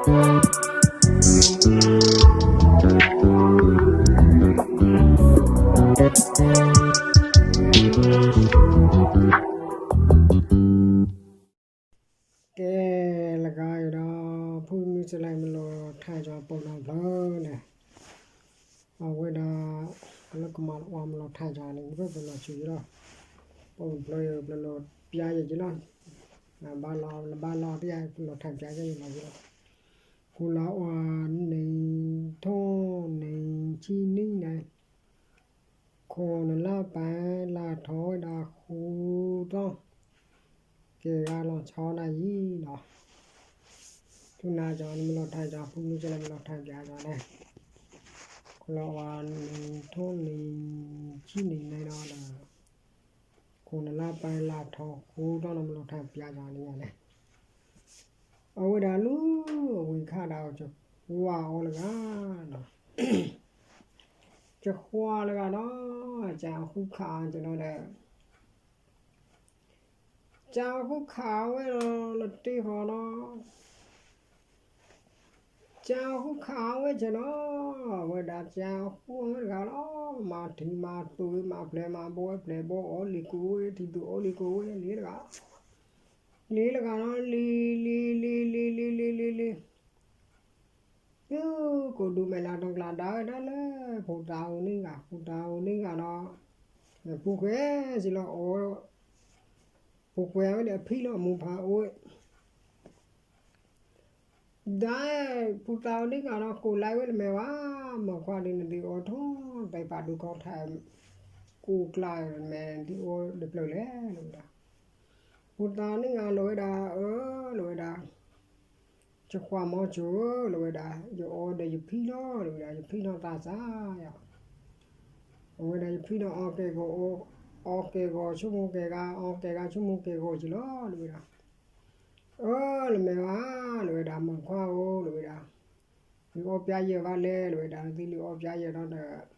ကဲ, လၢဂၤအံၤဒီး ဖုမုၢ်စလဲမ့ၢ်လီၤထါကၠီပိာ်နီၢ်ဖျၢၣ်န့ၣ်, အဝဲဒၣ် လၢကမၤအီၤမ့ၢ်လီၤထါကၠီန့ၣ် ပကပလီၤဆူယလီၤ, ပိာ်နီၢ်ဖျၢၣ်ယပလီၤပျါယဲယလီၤ, နဘၣ်လီၤ နဘၣ်လီၤတယါ ပလီၤထါပျါယဲယလီၤယလီၤ, ဃိလၢအီၤ နံၣ်ထီၣ်နံၣ်ဆံနံၣ်န့ၣ် ခိၣ်နလါပၢၤလၢထီၣ်ဝဲဒၣ် ဃုတီၢ်, ကဲဂၤလီၤဆီနၤယံၤလီၤ, ဖုနၤကၠီန့ၣ်မ့ၢ်လီၤထါကၠီ ဖုမုၢ်ကၠီလၢမ့ၢ်လီၤထါကၠီန့ၣ်, ခိၣ်လၢအီၤနံၣ်ထီၣ်နံၣ်ဆံနံၣ်န့ၣ်ဒီး ခိၣ်နလါပၢၤလၢထီၣ်ဃုတီၢ်န့ၣ်မ့ၢ်လီၤထါပျါကၠီန့ၣ်ယါန့ၣ် အဝဲဒၣ်လူၤဝံၤခါဒၣ် ကကွၢ်အီၤလၢဂၤဒီး, ကကွၢ်လၢဂၤဒီး ကဃုခးအီၤကဒီးဒီး, ကဃုခးအီၤဝဲဒီး လၢတ့ၢ်ဃီဒီး ကဃုခးအီၤဝဲကဒီး, အဝဲဒၣ်ကဃုအီၤဝဲတဂၤလီၤ, မၤထံမၤသူၣ်မၤဖျဲးမၤဘိဝဲဖျဲးဘိအီၤလံၤကိးဝဲ ထံသူၣ်အီၤလံၤကိးဝဲလံၤတဂၤ, လံၤတဂၤလီၤ လံၤ လံၤ လံၤ လံၤ လံၤ လံၤ လံၤ လံၤ လံၤ လၢကိးဒူမဲာ်လၢတီၤကျါဒါဝဲဒၣ်လၢ ဖိသၣ်ဧိၤန့ၢ်ဂၤ ဖိသၣ်ဧိၤန့ၢ်ဂၤဒီး, ပူၤကွံာ်စ့ၢ်လီၤအီၤ, ပူၤကွံာ်ဝဲဒီးအဖံလီၤ အမိၢ်ဖးအိၣ်ဝဲ, ဒါ ဖိသၣ်ဧိၤန့ၢ်ဂၤဒီး ကိးလၢဝဲတမ့ၢ်ဝဲ, မ့ၢ်ကွၢ်ဒ်နသ့ၣ်အီၤထီၣ် သဲပာ်ဒုးခီထါ ကိးကျါမ့ၢ်ဒ်အီၤတဖျၢၣ်လဲၣ်လၢဝဲဒၣ်, ဖိသၣ်န့ၣ်ဂၤလီၤဝဲဒၣ် အၢ လီၤဝဲဒၣ် ကကွၢ်မီၤစိၤဧၢ လီၤဝဲဒၣ် ယအီၤဒီးယဖံလီၤ လီၤဝဲဒၣ် ယဖံလီၤသးစၢ်ယၤ, အဝဲဒၣ်ယဖံလီၤအီကဲၣ်ဂီၤ အီကဲၣ်ဂီၤဆိကမိၣ်ကဲၣ်ဂၤ အီကဲၣ်ဂၤဆိကမိၣ်ကဲၣ်ဂီၤက့ၤလီၤ လီၤဝဲဒၣ်, အၢ လၢမ့ၢ်ဝဲ လီၤဝဲဒၣ် မ့ၢ်ကွၢ်ဧိၤ လီၤဝဲဒၣ် လံၤအီပျါယဲၢ်ဘၣ်လဲၣ် လီၤဝဲဒၣ် နသ့လံၤအီပျါယဲၢ်ဒီး လၢနသ့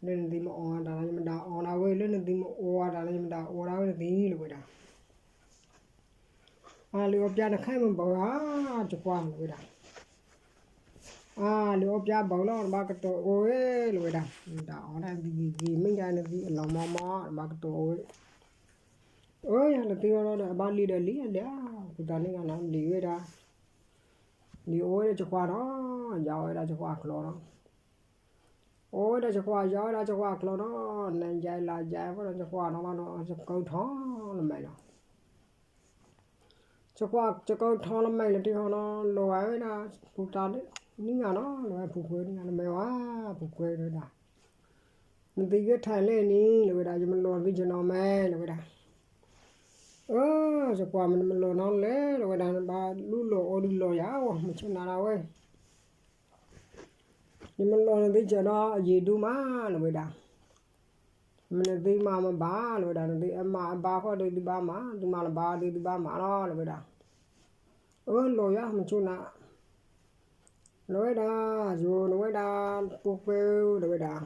မ့ၢ်အီတၢ်လီၤ ယမ့ၢ်ဒၣ်အီဒၣ်ဝဲ လၢနသ့မ့ၢ်အီတၢ်လီၤ ယမ့ၢ်ဒၣ်အီဒၣ်ဝဲနသ့ လီၤဝဲဒၣ်, အလံၤအီပျါနခါမ့ၢ်ဘၣ်ဧါ ကကွၢ် လီၤဝဲဒၣ်, အလံၤအီပျါဘၣ်လီၤ နဘၣ်ကတိၤအိၣ်ဝဲ လီၤဝဲဒၣ်, နတၢ်အီဒၣ်ဂ့ၤဂ့ၤ မ့ၢ်ဒၣ်နသ့အလီၤမီမီ နဘၣ်ကတိၤအိၣ်ဝဲ, အၢ ယၤနသ့ဝဲဒီး အဘၣ်လံၤဒီးလံၤဒၣ်, ဖိသၣ်န့ၣ်ဂၤနီၤ လံၤဝဲဒၣ်, လံၤအိၣ်ဝဲဒီးကကွၢ်နီၤ ယၤအိၣ်ဝဲဒၣ်ကကွၢ်ကျီၤနီၤ အိၣ်ဝဲဒၣ်ကကွၢ် ယၤဝဲဒၣ်ကကွၢ်ကျီၤနီၤ, နယၤလၢယၤဝဲဒီးကကွၢ်နီၤဘၣ်နီၤ ကကၢထီလၢမဲာ်လီၤ, ကကွၢ်ကကၢထီလၢမဲာ်လီၤတံၢ်ဃီနီၤ လီၤဂာ်ဝဲဒၣ် ဖိသၣ်န့ၣ်ဂၤနီၤ လီၤဝဲဖိခွဲးန့ၣ်ဂၤ နမ့ၢ်ဝဲ ဖိခွဲးဝဲဒၣ်, နသ့ဂဲၤထၢၣ်လဲၣ်န့ၣ် လီၤဝဲဒၣ် ယမၤလိာ်သ့ကနီၤမဲာ် လီၤဝဲဒၣ်, အၢ ကကွၢ်မ့ၢ်နမၤလိာ်နီၤလဲၣ် လီၤဝဲဒၣ် နဘၣ်လူလီၤအီဒုလီၤယၤဝဲ မ့ၢ်ဆိၣ်နၤဒၣ်ဝဲ ယမၤလိာ်နသ့ကဒီး အယံာ်ဒူမး လီၤဝဲဒၣ်, မ့ၢ်နသ့မၤမ့ၢ်ဘၣ် လီၤဝဲဒၣ် နသ့အမၤအဘါဃီဒီးသုဘၣ်မၤ သုမၤလၢၤဘၣ်ဒီးသုဘၣ်မၤလီၤ လီၤဝဲဒၣ်, အၢ လီၤယၤ မ့ၢ်ဆိၣ်နၤ လီၤဝဲဒၣ် ယိၤ လီၤဝဲဒၣ် ဖိခွဲး လီၤဝဲဒၣ်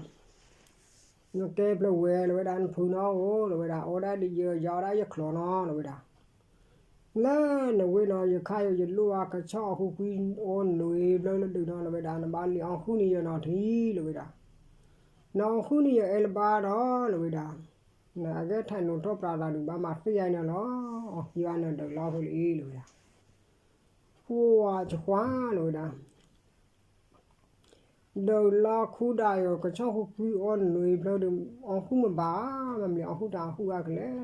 နကဲဖျၢၣ်ဝဲ လီၤဝဲဒၣ် နဖုနီၢ်ဧိၤ လီၤဝဲဒၣ် အီဒၣ်ဒ်ယဲ ယၤအီဒၣ်ယချီၣ်နီၤ လီၤဝဲဒၣ်, လၢနဝဲနီၤ ယခါယိၤ ယလိၣ်အကဆီၣ်အဃုကွံအီနွံဖျၢၣ်လၢဒုးနီၤ လီၤဝဲဒၣ် နဘၣ်လံၤအီဃုန့ၢ်ယဲနီၤထံ လီၤဝဲဒၣ်, နအီဃုန့ၢ်ယဲအဲလၢၤဘၣ်ဒီး လီၤဝဲဒၣ်, နအဂဲၤထၢၣ်နုာ်ထီၣ်ပြးသးဒုးဘၣ်မၤသ့ယါန့ၣ်လီၤ, အီဃုအနၢ်ဒၢးလီၤဖိလံ လီၤဝဲဒၣ် ပှၤကကွၢ် လီၤဝဲဒၣ် ဒီးလီၤခူဒၣ်ယိၤ ကဆီၣ်ဃုကွံအီနွံဖျၢၣ်ဒီး အီဃုမ့ၢ်ဘၣ် မ့ၢ်မ့ၢ်အီဃုတၢ်အီဃုအါကလဲာ်,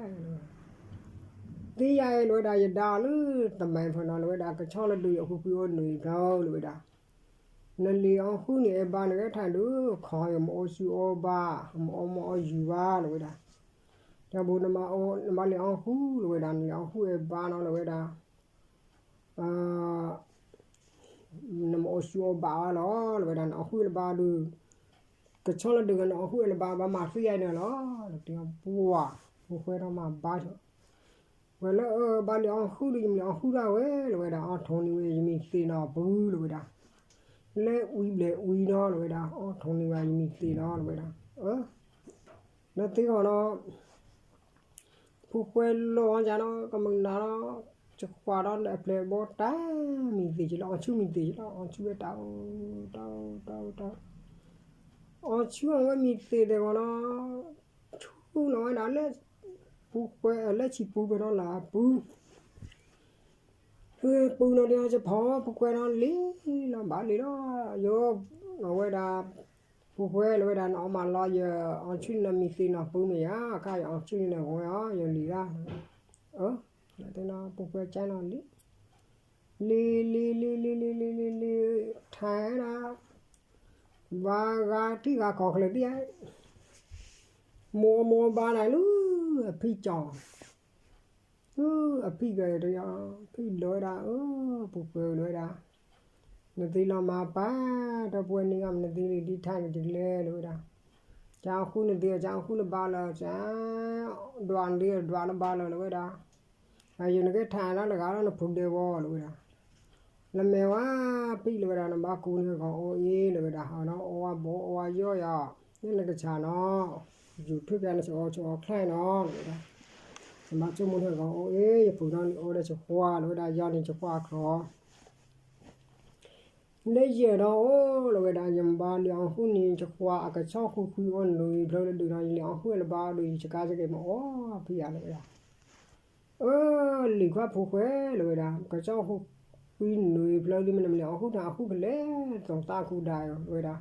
သ့ယါအံၤ လီၤဝဲဒၣ် ယဒါလၢတမဲာ်ဖဲနီၤ လီၤဝဲဒၣ် ကဆီၣ်လၢဒုးယိၤဃုကွံအီနွံဖျၢၣ် လီၤဝဲဒၣ်, နလံၤအီဃုန့ၣ် အဲၣ်ဘၣ်နဂဲၤထၢၣ်ဒုး ခီယိၤ မ့ၢ်အီဆူအီဘၣ် မ့ၢ်အီမ့ၢ်အီယူၤဘၣ် လီၤဝဲဒၣ်, တၢ်ဘိ နဘၣ်လံၤအီဃု လီၤဝဲဒၣ် နလံၤအီဃုအဲၣ်ဘၣ်နီၤ လီၤဝဲဒၣ် နမ့ၢ်အီၣ်ဆူၣ်အီၣ်ဘၣ်အါလီၤ လီၤဝဲဒၣ် နအီၣ်ဃုလၢၤဘၣ်ဒီး ကဆီလၢဒုးဂၤ နအီၣ်ဃုလၢၤဘၣ် ဘၣ်မၤသံယါန့ၣ်လီၤ. လီၤတဲပှၤ ဖိဃဲထီၣ်မၤဘါ ဝဲလၢအဘၣ်လံအီၣ်ဃုဒီး ယမ့ၢ်လံအီၣ်ဃုဒၣ်ဝဲ လီၤဝဲဒၣ် အီၣ်ထိၣ်န့ၢ်ဝဲ ယမံၤသ့ၣ်နီၤပူၤ လီၤဝဲဒၣ် လၢဝံၤဘျဲၣ်ဝံၤနီၤ လီၤဝဲဒၣ် အီၣ်ထိၣ်န့ၢ်ဝဲ ယမံၤသ့ၣ်နီၤ လီၤဝဲဒၣ် လၢသ့ၣ်ဂီၤနီၤ ဖိဃဲလီၤအီၣ်ကနီၤ ကမုၢ်နၤနီၤ ယကွၢ်ဒီးလၢအပျဲၢ်အဘီတၢ်မံၤသ့ၣ်က့လီၤ, အီၤဆူမံၤသ့ၣ်က့လီၤ, အီၤဆူဝဲတၢ်အိၣ် တၢ်အိၣ် တၢ်အိၣ် တၢ်အိၣ်, အီၤဆူအဝဲမံၤသ့ၣ်သ့ၣ်ဂီၤလီၤ, ဆူလီၤဝဲဒၣ်လၢ ပူၤကွဲးလၢဆံပူၤကွဲးဒီးလၢအပူၤ ပူၤနီၤဒီးယဖီၣ် ပူၤကွဲးဒီးလံလီၤ ဘၣ်လံလီၤ, ယ အဝဲဒၣ် ပူၤကွဲးလီၤဝဲဒၣ် နအီၣ်မးလီၤ ယအီၤဆူန့ၣ်နီၤ မံၤသ့ၣ်နီၤ ပူၤမ့ၢ်ယၤ အခါယအီၤဆူန့ၣ်နီၤ ဝဲအီၤ ယလံၤဒၣ်, အၢ ပူၤကွဲးကၠဲနီၤလံ လံၤ လံၤ လံၤ လံၤ လံၤ လံၤ လံၤ လံၤ ထဲဒၣ် ဘၣ်ဂၤထံဂၤကီၢ်ချၢသံဧါ, မိၢ်မိၢ်ဘၣ်နၤလၢ အဖံကၠီၣ်, အဖံကၠီၣ် ဖံလီၤဝဲဒၣ် အၢ ပူၤကွဲးလီၤဝဲဒၣ်, နသ့လီၤမၤပၢ် ဒီပုၢ်ဝဲၢ်နံၤဂၤ နသ့လံၤဒ်ထါန့ၣ်တကလဲၤလီၤဝဲဒၣ်, ကၠီဃုနသ့ ကၠီဃုနဘၣ်လီၤ ကၠီ ဒွးနသ့ ဒွးနဘၣ်လီၤလီၤဝဲဒၣ် ယနကဲထါလၢနဂၤလၢနဖိဒဲဝီလီၤဝဲဒၣ်, နမဲာ်ဝါ ပံၣ်လီၤဝဲဒၣ် နဘၣ်ကူနဂီၤအိၣ်အ့လီၤဝဲဒၣ် ဟီနီၤ အိၣ်ဝဲဘိ အိၣ်ဝဲယီၢ်ယီၢ်, လၢနကဆၣ်နီၤ, ယူၤထူၣ်ဖျဲးနဆၢအီၤဆၢအီၤချါနီၤလီၤဝဲဒၣ်, နဘၣ်ဆိကမိၣ်နဂီၤအိၣ်အ့ ယပုၢ်ဒီးလံၤအိၣ်ဒီးဆခွါလီၤဝဲဒၣ် ယီၤန့ၣ်ဆခွါချီ လၢယဲၢ်ဒီးအိၣ်လီၤဝဲဒၣ် ယမ့ၢ်ဘၣ်လံၤအီၣ်ဃုန့ၣ် ယခွါအကဆီၣ်ဃုဃုအီၣ်နွံဖျၢၣ်လၢဒုးဒီး ယလံၤအီၣ်ဃုလၢဘၣ်အီၣ်ဒုး ယကါယကဲမ့ၢ်အီၣ်ဖံးယၤလီၤဝဲဒၣ်, အၢ လံၤခွါဖိၣ်ဃဲလီၤဝဲဒၣ် ကဆီၣ်ဃုဃုနွံဖျၢၣ်လံ မ့ၢ်နမ့ၢ်လံၤအီၣ်ဃုတၢ်အဃုကလဲၤ သိးသးဃုဒၣ်လီၤဝဲဒၣ်,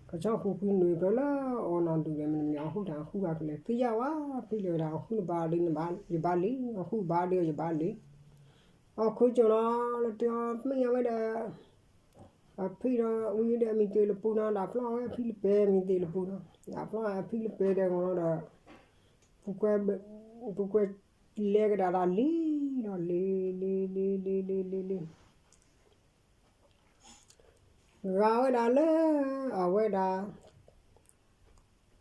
ကဆီၣ်ဃုဃုနွံဖျၢၣ်လၢအီၣ်နီၢ်ဒုးဒီး မ့ၢ်နမ့ၢ်လံၤအီၣ်ဃုတၢ်အဃုဘၣ်ကလဲၤ သ့ၣ်ညါဝဲဖံးလီၤဝဲဒၣ် အီၣ်ဃုနဘၣ်လံ ယဘၣ်လံ အီၣ်ဃုဘၣ်ဒီးယဘၣ်လံ အီၣ်ခိကၠီလီၤ လၢတၢ်မ့ၢ်အဝဲဒၣ် အဖံဒီးဝံၤဒီးအမံၤသ့ၣ်လၢပူၤနီၤ ဒၣ်ဖျီဝဲအဖံလၢပဲမံၤသ့ၣ်လၢပူၤနီၤ ဒၣ်ဖျီအဖံလၢပဲဒီးဂီၤလီၤဒီး ပူၤကွဲး ပူၤကွဲးလဲၤကဒါတၢ်လံ ဒီးလံ လံ လံ လံ လံ လံ လံ ဂၤဝဲဒၣ်လၢ အဝဲဒၣ်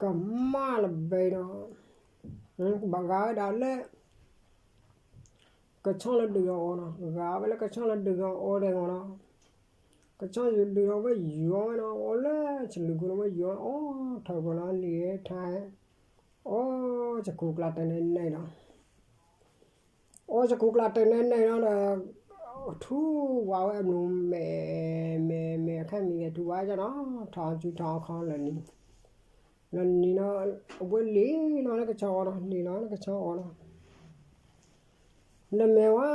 ကမၣ်လၢဘဲဒီး ဘၣ်ဂၤဝဲဒၣ်လၢ ကဆီၣ်လၢဒုးဒီးအီၤနီၤ ဂၤဝဲလၢကဆီၣ်လၢဒုးဒီးအီၤဒီးဂီၤနီၤ ကဆီၣ်ယဒုးဒီးဝဲယွၤဝဲနီၤ အီၤလၢစလူၤကိၣ်လၢဝဲယွၤအီၣ်ထၢၣ်ပှၤနီၤ လံာ်ထါ အီၣ်စကိးကျါတဲနဲနဲနီၤ အီၣ်စကိးကျါတဲနဲနဲနီၤဒီး ထူဝါဝဲအမနုၤမဲာ် မဲာ် မဲာ်အခါမံၤဂဲၤထူဝါကနီၤ ထီၣ်အစုထီၣ်အခီလၢာ်နံၤ လၢာ်နံၤနီၤ အဝဲလံာ်လီၤလၢကဆီၣ်အီၤနီၤ လံာ်လီၤလၢကဆီၣ်အီၤနီၤ နမဲာ်ဝါ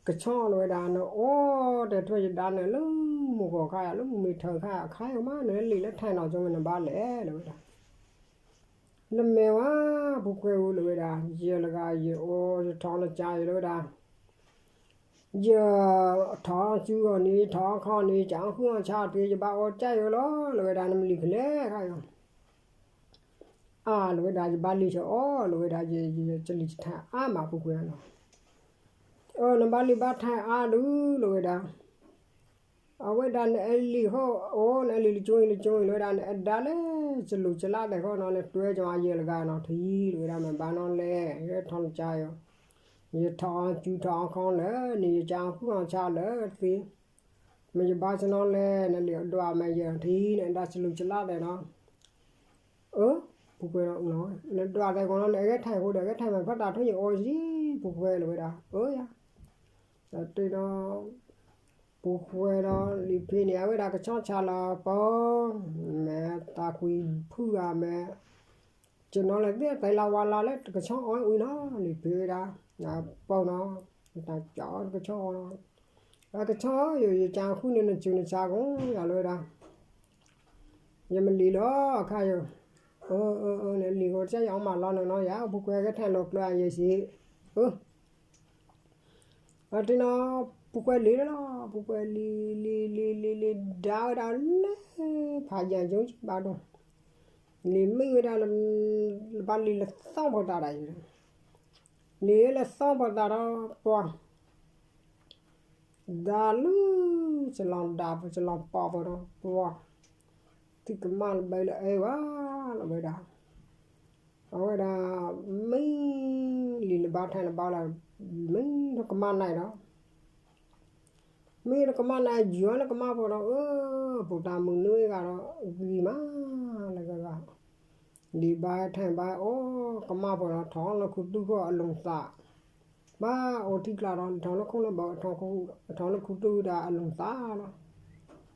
ကဆီၣ်လီၤဝဲဒၣ် နအီၣ်တဲထွဲယဒါန့ၣ်လၢမုၢ်ဂီၤခါယၤ လၢမုၢ်မ့ၢ်ထၢခါအခါယမး နလံာ်လၢထဲနီၤ ကၠိမ့ၢ်နဘၣ်လဲၤလီၤဝဲဒၣ် နမဲာ်ဝါ ပူၤကွဲးဝံၤလီၤဝဲဒၣ် ယဲၢ်လၢဂၤ ယအိၣ် ယထီၣ်လၢကၠါယၤလီၤဝဲဒၣ် ယထီၣ်စုဂီၤန့ၣ် ထီၣ်ခီန့ၣ် ကၠါဃုအီၣ်ဆါတ့ၢ် ယဘၣ်အီၣ်ကၠါယၤလီၤ လီၤဝဲဒၣ် နမ့ၢ်လံာ်ကလဲၤခါယၤ အါလီၤဝဲဒၣ် ယဘၣ်လံာ်ဆၢအီၣ်လီၤဝဲဒၣ် ယ ယ ယလံာ်ဆၢထဲအါမး ပူၤကွဲးနီၤ အၢ နဘၣ်လံာ်ဘၣ်ထဲအါဒုးလီၤဝဲဒၣ် အဝဲဒၣ်နအဲၣ်လံာ်ဃီ အိၣ် နအဲၣ်လံာ်လၢကၠိလၢကၠိလီၤဝဲဒၣ် နအဲၣ်ဒါလၢ စလူၤစလၢ်သဲးဃီနီၤ နတွဲကီယဲၢ်လၢဂၤနီၤ ထံလီၤဝဲဒၣ် မ့ၢ်ဘၣ်နီၤလဲၣ် ယထီၣ်လၢကၠါယၤ ယထီၣ်အီၣ်စုထီၣ်အီၣ်ခီလၢာ် န့ၣ်ယကၠါဃုအီၣ်ဆါလၢာ်သ့ မ့ၢ်ယဘၣ်ဆၢနီၤလဲၣ် နလံာ်အဒွးမးယဲၢ်ထံ နအဲၣ်ဒါစလူၤစလၢ်သဲးနီၤ အၢ ပူၤကွဲးဒီး နဒွးသဲးဂီၤနီၤ နအဂဲၤထဲးဃိဒီး အဂဲၤထဲးမး ဖီၣ်တၢ်ထိၣ်ယအိၣ်ယံၤ ပူၤကွဲးလီၤဝဲဒၣ် အၢယၤ ဒီးတ့ၢ်ဒီး ပူၤကွဲးဒီးလံာ်ဖံးန့ၣ် အဝဲဒၣ်ကဆီၣ်ဆါလီၤပီၤ မ့ၢ်သးကွံဖုဂၤမ့ၢ် ကနီၤလၢသ့ၣ်သဲးလၢဝါလၢလၢကဆီၣ်အီၣ်ဝံၤနီၤ လံာ်ဖံးဝဲဒၣ် ပီၤနီၤ တၢ်ကၠီကဆီၣ်အီၣ်နီၤ အကဆီၣ်ယၤ ယကၠါဃုန့ၣ် နစုနဆါကိးယၤလီၤဝဲဒၣ် ယမ့ၢ်လံာ်လီၤခါယၤ အၢ အၢ အၢ နလံာ်ဂီၤတၢ်ယအီၣ်မးလီၤနီၤနီၤ ယၤ ပူၤကွဲးကဲထဲးလီၤကျၢၤယဲၢ်စ့ အၢ အတ့ၢ်နီၤ ပူၤကွဲးလံာ်လီၤ ပူၤကွဲးလံာ် လံာ် လံာ် လံာ် လံာ် ဒါဝဲဒၣ်လၢ ဖးယံၤကၠိဘၣ်ဒိ လံာ်မ့ၢ်ဝဲဒၣ် လၢဘၣ်လံာ်လၢသီၣ်ပှၤသးဒၣ်ယၤ လံာ်လၢသီၣ်ပှၤသးဒီး ပှၤ ဒါလၢ စလီၤဒါ စလီၤပီၤပဒီး ပှၤ သံကမၣ်လၢဘဲလၢအဲၣ်ဝဲလီၤဝဲဒၣ် အဝဲဒၣ် မ့ၢ်လံာ်လၢဘၣ်ထဲးလၢဘၣ်လၢ မ့ၢ်တကမၣ်နၤဒီး မ့ၢ်တကမၣ်နၤ ယွၤလၢကမၣ်ပဒီး အၢ ပတၢ်မုၢ်နွံဂၤဒီး ဂံၢ်မး လၢဂၤဂၤ လံာ်ဘၣ်ထဲးဘၣ်အီၤ ကမၣ်ပဒီး ထီၣ်လၢခူသူၣ်ဃီအလိၤသး ဘၣ်အိၣ်ထံကျါဒီး ထီၣ်လၢခိၣ်လၢဘီ ထီၣ်လၢခူသူၣ်ဒီးအလိာ်သးလီၤ.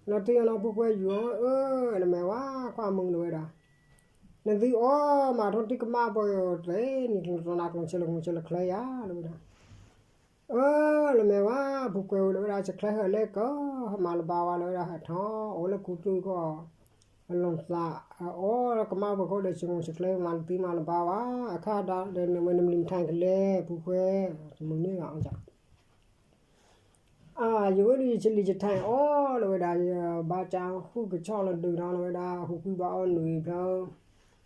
လီၤတံၢ်အီၤနီၤ ဖိခွဲးယူၤအီၤ အၢ နမဲာ်ဝါ ကွၢ်မုာ်လီၤဝဲဒၣ်, နသုအီၣ်မးထိၣ်တံၢ်ကမၣ်ပှဲၤအီၤတလဲ နံၤကျိၤတနၤကျိၤ ဆဲးလၢမုၢ်ဆဲးလၢချၢယၤလီၤဝဲဒၣ်. အၢ နမဲာ်ဝါ ဖိခွဲးဝဲလီၤဝဲဒၣ် ဆဲးချၢဟဲလၢကီၢ် ဟဲမၤလၢၤဘၣ်ဝဲလီၤဝဲဒၣ် ဟဲထီၣ်အိၣ်လၢခူသူၣ်ကီၢ် အလိာ်သး အအီၣ်ကမၣ်ပှဲၤခိၣ်ဒီး ဆဲးမုၢ်ဆဲးချၢမၤလၢၤတံၢ်မၤလၢၤဘၣ်ဝဲ အခါဒီး နဝဲနမံၤမထါကလဲၣ် ဖိခွဲး တမုၢ်န့ၢ်ဂၤအီၣ်ကၢ် အါ ယဝဲဒၣ်ယဆံးလံာ်ယထါအီၣ်လီၤဝဲဒၣ် ယဘၣ်ကၢ်ဃုကဆီလီၤဒုးနီၤလီၤဝဲဒၣ် ဟူးကွံဘၣ်အီၣ်နွံဖျၢၣ်,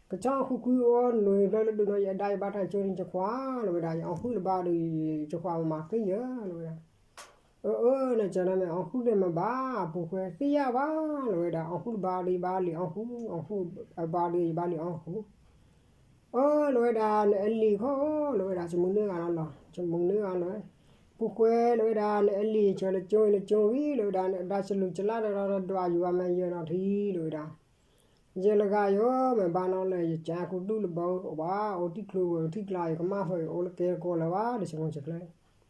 ကဆီဟူးကွံအီၣ်နွံဖျၢၣ်လၢဒုးနီၤ ယအဲၣ်ဒၣ်ယဘၣ်တၢ်ဆိန့ၣ် ယခွါလီၤဝဲဒၣ် ယအီၣ်ဃုတဘၣ်ဒီး ယခွါမၤသံယၤလီၤဝဲဒၣ်. အၢ အၢ နကၢၤနီၤ မ့ၢ်အီၣ်ဃုန့ၣ်မ့ၢ်ဘၣ် ဖိခွဲးသ့ၣ်ညါဘၣ်လီၤဝဲဒၣ် အီၣ်ဃုတဘၣ်ဒီးယဘၣ်လံာ်အီၣ်ဃု, အီၣ်ဃုတဘၣ်ဒီးယဘၣ်လံာ်အီၣ်ဃု အၢ လီၤဝဲဒၣ် နအဲၣ်လံာ်ခီလီၤဝဲဒၣ် ဆၢမုၢ်န့ၢ်ဂၤနီၤလီၤ ဆၢမုၢ်န့ၢ်ဂၤလီၤဝဲ, ဖိခွဲးလီၤဝဲဒၣ် နအဲၣ်လံာ်ဆၢလၢကၠိလၢကၠိဝံၤလီၤဝဲဒၣ် နဒၣ်ဆလူၣ်ကလၢ်ဒီး ဒွးယွၤမၤယၢၤနီၤထံလီၤဝဲဒၣ်, ယဲလၢဂၤယီၤမ့ၢ်ဘၣ်နီၤလၢ ယကၢ်ခူသူၣ်လၢဘီဝဲ အိၣ်ထံကျိဝဲ ထံကျါ ယကမၣ်ဖဲအံၤ အိၣ်လၢကဲကီၢ်လၢၤဘၣ်ဒီး ဆၢမုၢ်ဆဲးချၢ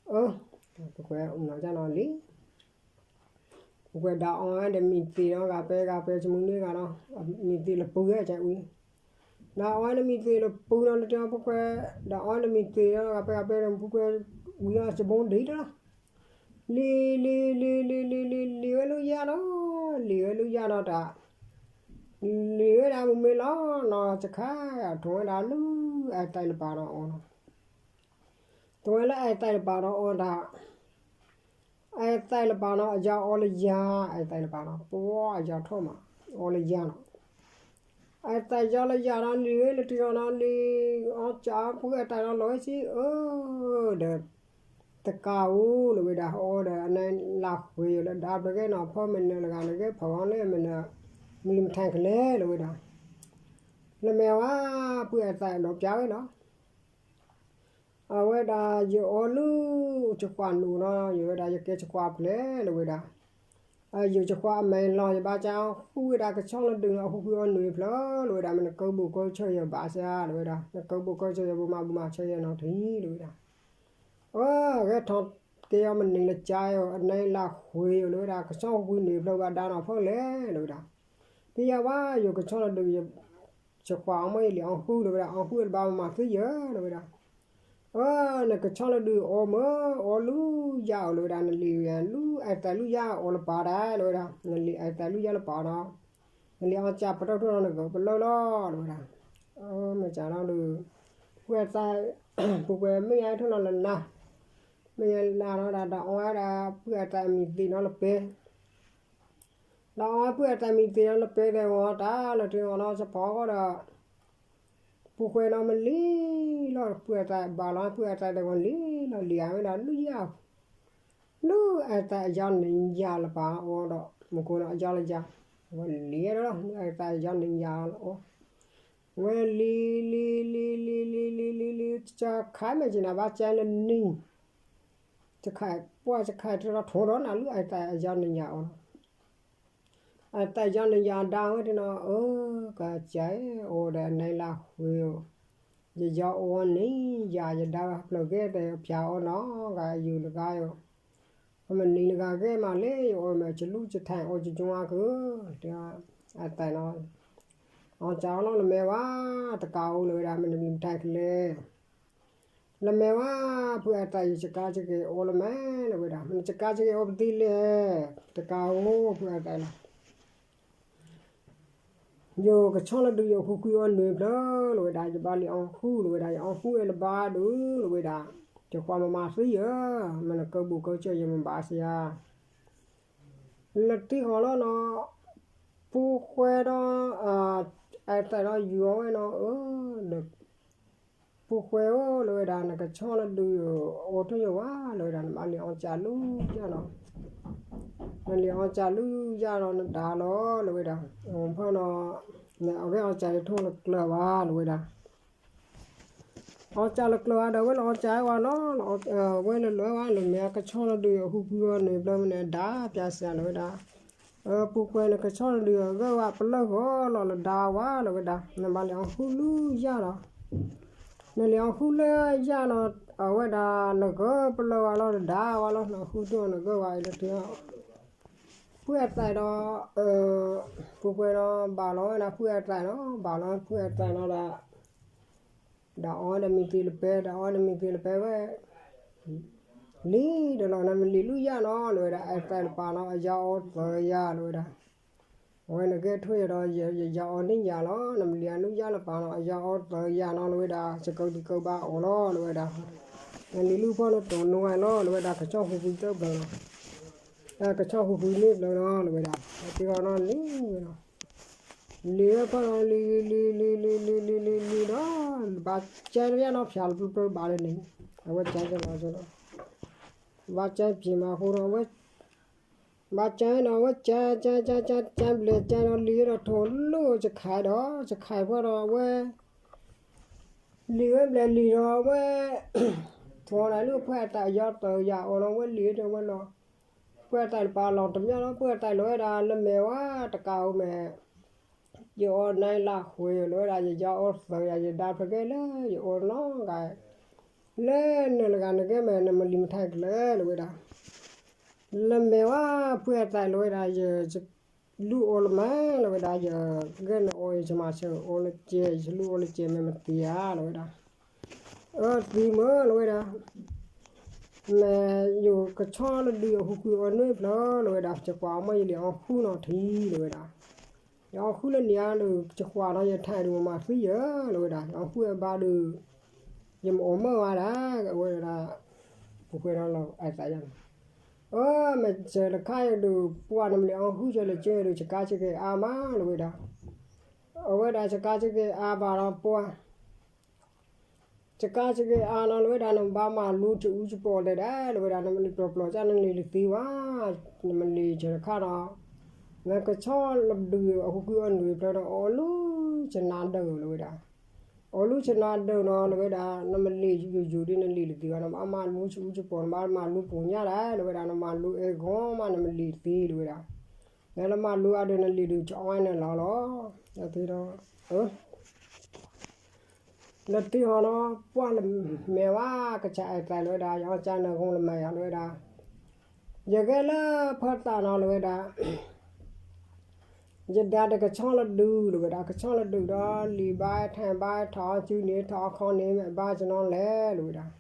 အၢ ဖိခွဲးနီၤကၢ်နီၤလံ ဖိခွဲးဒၣ်အီၣ်ဝဲဒီးမံၤသ့ၣ်နီၤ ဂၤပဲဂၤပဲ ဆၢမုၢ်န့ၢ်ဂၤနီၤ မံၤသ့ၣ်လၢပူၤဝဲကဝံၤ, ဒၣ်အီၣ်ဝဲဒီးမံၤသ့ၣ်လၢပူၤနီၤ လၢတၢ်ဖိခွဲး ဒၣ်အီၣ်ဝဲဒီးမံၤသ့ၣ်နီၤ ဂၤပဲဂၤပဲဒီး ဖိခွဲးဝံၤအီၤ စဘိဒံးတလီၤ, လံၤ လံၤ လံၤ လံၤ လံၤ လံၤ လံၤဝဲလၢယၢ်နီၤ, လံၤဝဲလၢယၢ်နီၤတၢ် လံၤဝဲဒၣ်မုၢ်မ့ၢ်လီၤနီၤ စခါ ထိၣ်ဝဲဒၣ်လၢ အဲၣ်သးလၢပာ်ဒီးအီၤနီၤ, ထိၣ်ဝဲလၢအဲၣ်သးလၢပာ်ဒီးအီၤတၢ် အဲၣ်သးလၢပာ်နီၤ အယၤအီလၢယၤ အဲၣ်သးလၢပာ်နီၤ ပဝီအယၤထီၣ်မး အီလၢယၤနီၤ, အဲၣ်သးယီလၢယၤနီၤ လံၤဝဲလၢတံၢ်နီၤနီၤ လံၤအီၣ်ကၢ် ပုၢ်အဲၣ်သးနီၤ လီၤဝဲစ့ၢ် အၢ ဒီး တကးဧိၤလီၤဝဲဒၣ် အီဒီးအနဲလၢဃ့ယိာ်လၢဒါပျဲၢ်ဂ့ၢ်နီၤ ဖီမ့ၢ်နၢၤလၢဂၤန့ၣ်ဂ့ၢ် ဖီဂီၤလၢမ့ၢ်နၢၤ မုၢ်လံၤမထါကလဲၣ်လီၤဝဲဒၣ်, လၢမဲာ်ဝါ ပုၢ်အဲၣ်သးဒီးပျးဝဲလီၤ အဝဲဒၣ်ယအီလုၢ် ယခွါနူၤနီၤ ယဝဲဒၣ်ယကဲယခွါဖျဲၣ်လီၤဝဲဒၣ်, ယယခွါအမဲာ်လီၤ ယဘၣ်ကၢ်ဃုဝဲဒၣ်ကဆီလီၤဒုးနီၤ အဟူးကွံအီၣ်နွံဖျၢၣ်လီၤဝဲဒၣ် မ့ၢ်နကၢဘိၣ်ကၢဆၢယဘၣ်စ့ၢ်လီၤဝဲဒၣ် နကၢဘိၣ်ကၢဆၢယဘိၣ်မၤဘူၣ်မၤဆၢယနီၤထံလီၤဝဲဒၣ်, အၢ ဂဲၤထီၣ်က့ၤအီၤမနံၤလၢကၢ်အီၤ အနဲလၢဃ့ယိာ်လီၤဝဲဒၣ် ကဆီဟူးကွံနွံဖျၢၣ်ဘၣ်ဒါနီၤဖီလဲၣ်လီၤဝဲဒၣ်, သ့ၣ်ညါဘၣ်ယိာ်ကဆီလီၤဒုး ယခွါအီၣ်မ့ၢ်ယလံၤအီၣ်ဃုလီၤဝဲဒၣ် အီၣ်ဃုတဘၣ်မၤသံယၤလီၤဝဲဒၣ်, အၢ နကဆီလီၤဒုးအီၣ်မ့ၢ်အီလုၢ်ယၤအီၤလီၤဝဲဒၣ် နလံၤဝဲလုၢ် အဲၣ်သးလုၢ်ယၤအီၤလၢပာ်ဒၣ်လီၤဝဲဒၣ် နလံၤအဲၣ်သးလုၢ်ယၤလၢပာ်နီၤ, နလံၤအီၣ်ကၢ်ပတီၢ်ထူၣ်နီၤ နဂီၤပလၢၢ်လီၤလီၤဝဲဒၣ်, အၢ မ့ၢ်ကၢ်နီၤဒုး ပုၢ်အဲၣ်သး ပုၢ်ကွဲမ့ၢ်ယါထူၣ်နီၤလၢနၤ, မ့ၢ်ယါလၢနၤနီၤဒၣ် ဒၣ်အီၣ်ဝဲဒၣ် ပုၢ်အဲၣ်သးမံၤသ့ၣ်နီၤလၢပဲ ဒီးအီၣ်ပုၢ်အဲၣ်သးမံၤသ့ၣ်နီၤလၢပဲသဲၣ်ဂီၤတၢ်လၢတဂီၤနီၤ စဖီကီၢ်ဒီး ပုၢ်ကွဲနီၤမ့ၢ်လံလီၤ ပုၢ်အဲၣ်သးဘၣ်လီၤ ပုၢ်အဲၣ်သးသဲၣ်ဂီၤလံလီၤ လံၤအဝဲဒၣ်လုၢ်ယၤ, လုၢ်အဲၣ်သးအယီန့ၣ်ယၤလၢပာ်အီၤဒီး မူခိၣ်နီၤအယီလၢယၤ, ဝဲလံဒီး လုၢ်အဲၣ်သးအယီန့ၣ်ယၤလီၤအီၤ, ဝဲလံ လံ လံ လံ လံ လံ လံ လံ လံ လံ တၢ်ခါမ့ၢ်က့ၤနၤဘၣ်ကၢ်လၢနံၤ တခါ ပှၢ်တခါတထီၣ်ထီၣ်နီၤ လုၢ်အဲၣ်သးအယီန့ၣ်ယၤအီၤနီၤ, အဲၣ်သးယီန့ၣ်ယၤဒါဝဲတနီၤ အၢ ကစၢ် အိၣ်ဒီးအနဲလၢဃ့ဧိၤ, ယယီအီၤန့ၣ် ယၤယဒါဖျၢၣ်ဂ့ၢ်တဲဖျါအီၤနီၤ ဂၤယုၢ်လၢဂၤယိာ်, အမနံၤလၢဂၤဂ့ၢ်မးလၢ ယအိၣ်မ့ၢ်စလူၢ်စထၢၣ်အိၣ်ကကၠိအကၢ, အသးနီၤ, အီၣ်ကၢ်အီၤနီၤ လၢမဲာ်ဝါ တကးဧိၤလၢဝဲဒၣ် မ့ၢ်နမံၤမတၤကလဲၣ် လၢမဲာ်ဝါ ပုၢ်အဲၣ်သးယစကါစက့ၤအိၣ်လၢမဲာ်လၢဝဲဒၣ် မ့ၢ်နစကါစက့ၤအိၣ်ပသံလဲၣ်, တကးဧိၤ ပုၢ်အဲၣ်သးလီၤ, ယကဆီလီၤဒုးယဟူးကွံအီၣ်နွံဖျၢၣ်လၢဝဲဒၣ် ယဘၣ်လံအီၣ်ဃုလၢဝဲဒၣ် ယအီၣ်ဃုအဲၣ်လၢၤဘၣ်ဒုးလၢဝဲဒၣ်, ယခွါမၤမၤသံယၤ, မ့ၢ်နကၢဘိၣ်ကၢစၢၤယမ့ၢ်ဘၣ်စ့ၢ်ဧါ လၢတံၢ်ဃီလီၤနီၤ, ပုၢ်ဃဲဒီး အဲၣ်သးဒီးယူၤအီၤဝဲနီၤ, အၢ ဒီး ပုၢ်ဃဲဧၢ လၢဝဲဒၣ် နကဆီလီၤဒုး အိၣ်ထီၣ်ယဝဲ လၢဝဲဒၣ် နဘၣ်လံအီၣ်ကၢ်လုၢ်ယၤနီၤ, နလံအီၣ်ကၢ်လုၢ်ယၤဒီးနဒါလီၤ လၢဝဲဒၣ်, ဖၢနီၤ, အဝဲအီၣ်ကၢ်ယထိၣ်လၢကျၢၤဘၣ် လၢဝဲဒၣ် အီၣ်ကၢ်လၢကျၢၤဧါဒီး ဝဲလၢအီၣ်ကၢ်ဝဲနီၤ, ဝဲလၢလၢၤဝဲ လၢမဲာ်ကဆီလီၤဒုး ဟူးကွံအီၣ်နွံဖျၢၣ်မ့ၢ်န့ၣ် ဒါပျးစ့ၢ်လၢဝဲဒၣ်, ပုၢ်ကွဲနကဆီလီၤဒုး ဂၢၢ်ဝဲပလၢၢ်ဃီလီၤ လၢဒါဝဲလၢဝဲဒၣ်, နဘၣ်လံအီၣ်ဃုလၢယၤလီၤ, နလံအီၣ်ဃုလၢယၤလီၤ အဝဲဒၣ်နဂၢၢ်ပလၢၢ်ဝဲလီၤ နဒါဝဲလီၤ နဃုဒိၣ်နဂၢၢ်ဝဲအံၤလၢထံ ဖုအဲၣ်သးဒီး ပူၤကွဲးဒီး ဘၣ်လီၤဝဲဒၣ်ဖုအဲၣ်သးနီၤ ဘၣ်လီၤဖုအဲၣ်သးနီၤဒီး ဒီးအီၣ်ဝဲဒီးမံၤသ့လပဲ ဒီးအီၣ်ဝဲဒီးမံၤသ့လပဲဝဲ လံဒီးလီၤ နမ့ၢ်လံၤလူၢ်ယၢ်နီၤ လၢဝဲဒၣ် အဲၣ်သးလၢပၢ်နီၤ အယါအီၣ်သၢယၤလၢဝဲဒၣ် အဝဲနဂဲၤထွဲဒီး ယယါအီၣ်န့ၢ်ယၤလီၤ နမ့ၢ်လံၤအလူၢ်ယၢ်လၢပၢ်နီၤ အယါအီၣ်သၢယၤနီၤ လၢဝဲဒၣ် စကၢၤဒံးကၢဘၣ်အီၤလီၤ လၢဝဲဒၣ် နလံၤလူၢ်ဖီၣ်နတိၢ်နီၢ်ဝဲလီၤ လၢဝဲဒၣ် ကဆီၣ်ဃုာ်ဃုာ်တဖျၢၣ်နီၤ ကဆီၣ်ဃုာ်ဃုာ်န့ၢ်ဖျၢၣ်နီၤ လၢဝဲဒၣ် အတ့အီၤနီၤလံၤဝဲနီၤ လံၤဝဲဖီၣ်နီၤ လံၤ လံၤ လံၤ လံၤ လံၤ လံၤ လံၤ လံၤဒီး ဘၣ်ကဲတဘၣ်နီၤ ဖၠးလၢပျၢၤပျၢၤဘၣ်လၢန့ၣ် အဝဲကဲကလီၤကလီၤ ဘၣ်ကဲပျ့ၤမးအဃိဒီး အဝဲ ဘၣ်ကဲနီၤ အဝဲကဲ ကဲ ကဲ ကဲ ကဲဘျဲၣ်ကဲဒီး လံၤဝဲဒီးထိၣ်လိၣ် ကခးဒီး ကခးဖီၣ်ဒီး အဝဲ လံၤဝဲဘျဲၣ်လံၤဒီး အဝဲ ထိၣ်နၤလၢဖုအဲၣ်သးယါသၢယၤအီၤနီၤ အဝဲလံၤဝဲဒီး အဝဲလီၤ ဖုအဲၣ်သးလၢပၢ်လီၤတမၠၣ်လီၤ ဖုအဲၣ်သးလီၤဝဲဒၣ် နမဲာ်ဝါတကးဧိၤမဲာ် ယအီၣ်နၤလၢဃုာ် လၢဝဲဒၣ် ယယါအီၣ်သၢယၤ ယဒါဖျၢၣ်ကဲလၢ ယအီၣ်နီတဂၤ လၢနလၢဂၤနဂဲၤမဲာ် နမ့ၢ်လံၤမထါကလၢာ် လၢဝဲဒၣ် လၢမဲာ်ဝါ ဖုအဲၣ်သးလီၤဝဲဒၣ် ယလူၢ်အီၣ်လၢမဲာ် လၢဝဲဒၣ် ယဂဲၤနအီၣ် ယမၤစၢၤအီၣ်လၢကဲ ယလူၢ်အီၣ်လၢကဲမဲာ်မသ့ဧါ လၢဝဲဒၣ် အၢသံမၢလီၤဝဲဒၣ် မ့ၢ်ယကဆီၣ်လၢဒုးအဟူကွံာ်အီၤနွံဖျၢၣ်လီၤဝဲဒၣ် ယကွၢ်အီၤမ့ၢ်ယလံၤအီၣ်ဃုနီၤထံလီၤဝဲဒၣ် ယအီၣ်ဃုလၢန့ၣ်ဧါဒီး ယကွၢ်ဒီးယထါဒုးမၤသံယၢလီၤဝဲဒၣ် ယအီၣ်ဃုအဘါဒီး ယမ့ၢ်အီၣ်မၢဝဲဒၣ် အဝဲဒၣ် ပူၤကွဲးဒီးလီၤအဲၣ်သးယါန့ၣ် အၢ မ့ၢ်စၢၤတခါအံၤဒီး ပှၢ်နမ့ၢ်လံၤအီၣ်ဃုစၢၤလၢကၠိဒီး ကကါစကဲးအါမးလီၤဝဲဒၣ် အဝဲဒၣ်ကကါစကဲးအါဘၣ်ဒီးပှၢ် ကကါစကဲးအါနီၤလီၤဝဲဒၣ် နဘၣ်မၤလူၤကအူကပီၤလဲၣ်ဒၣ်လီၤဝဲဒၣ် နမ့ၢ်လံၤပျီပျီကၢ်နလံၤတသံဝဲ နမ့ၢ်လံၤစၢၤတခါဒီး နကဆီၣ်လၢဒုးအဟူကွံာ်အီၤနွံဖျၢၣ်ဒီး အီၣ်လူၤကနါဒၢးလီၤဝဲဒၣ် အီၣ်လူၤကနါဒၢးနီၤလီၤဝဲဒၣ် နမ့ၢ်လံၤယိာ်ယိာ်ဒီးနလံၤတသံဝဲ နဘၣ်မၤလူၤကအူကပီၤ နဘၣ်မၤလူၤပူၤညၣ်ဒၣ်လီၤဝဲဒၣ် နမၤလူၤအဲၣ်ဂီၢ်မး နမ့ၢ်လံၤတသံလီၤဝဲဒၣ် နမၤလူၤအါဒီးနလံၤဒုးကအီၣ်နလီၤလီၤ ဒီး လၢတံၢ်ဟီနီၤ ပှၢ်လၢမဲာ်ဝါ ကစၢ်အဲၣ်သးလီၤဝဲဒၣ် ယအီၣ်ကၢ်နဂီၢ်လၢမဲာ်ယါလီၤဝဲဒၣ် ယဂဲၤလၢဖၢသးနီၤလီၤဝဲဒၣ် ယဒါဒီးကဆီၣ်လၢဒုးလီၤဝဲဒၣ် ကဆီၣ်လၢဒုးဒီး လံၤဘါထၢၣ်ဘါထီၣ်စုန့ၣ် ထီၣ်အခီန့ၣ် မ့ၢ်ဘါကနီၤလဲၣ်လီၤဝဲဒၣ်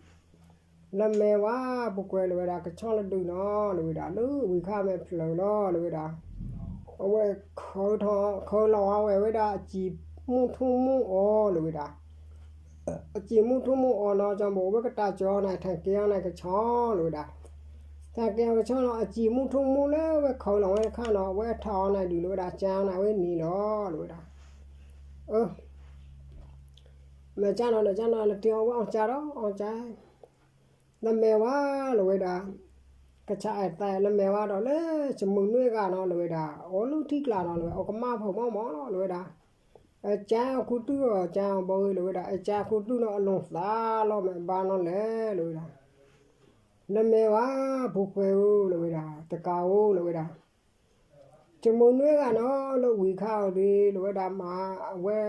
လၢမဲာ်ဝါ ပူၤကွဲးလီၤဝဲဒၣ် ကဆီၣ်လၢဒုးနီၤလီၤဝဲဒၣ် လၢဝံၤခါမဲာ်ဖျၢၣ်လီၤလီၤဝဲဒၣ် အဝဲ ခၢလီၤဝဲဝဲဒၣ် အစံာ်မူထူမူအီၤလီၤဝဲဒၣ် အစံာ်မူထူမူအီၤနီၤ ကၠီဘိ အဝဲကတၢ်ကၠီနၤ ထၢၣ်ကဲအီၤနၤကဆီၣ်လီၤဝဲဒၣ် ထၢၣ်ကဲအီၤကဆီၣ်နီၤ အစံာ်မူထူမူလၢဝဲခၢလီၤဝဲတခါနီၤ အဝဲထီၣ်အီၤနၤဒုးလီၤဝဲဒၣ် ကၠီနၤဝဲန့ၣ်လီၤလီၤဝဲဒၣ် မ့ၢ်ကၠီနီၤဒီးကၠီနီၤ လၢတံၢ်အီၣ်ဝဲအီၣ်ကၠီဒီးအီၣ်ကၠီ လၢမဲာ်ဝါလီၤဝဲဒၣ် ကစၢ်အဲၣ်သးလၢမဲာ်ဝါဒီး လၢကမုာ်နွံဂၤနီၤလီၤဝဲဒၣ် အီၣ်လူၤထံကျါနီၤလီၤဝဲ အီၣ်ကမၣ်ဖီမီၢ်မီၢ်လီၤလီၤဝဲဒၣ် အကၠီအီၣ်ခူသူၣ်အီၤ ကၠီအီၣ်ဘီဂ့ၤလီၤဝဲဒၣ် အကၠီအီၣ်ခူသူၣ်နီၤ အလိၤသးလီၤမ့ၢ်အဘါနီၤလဲၣ်လီၤဝဲဒၣ် လၢမဲာ်ဝါ ပူၤကွဲးဧိၤလီၤဝဲဒၣ် တကးဧိၤလီၤဝဲဒၣ် ကမုာ်နွံဂၤနီၤ လၢဝံၤခါအီၤဒ်လီၤဝဲဒၣ်မး အဝဲ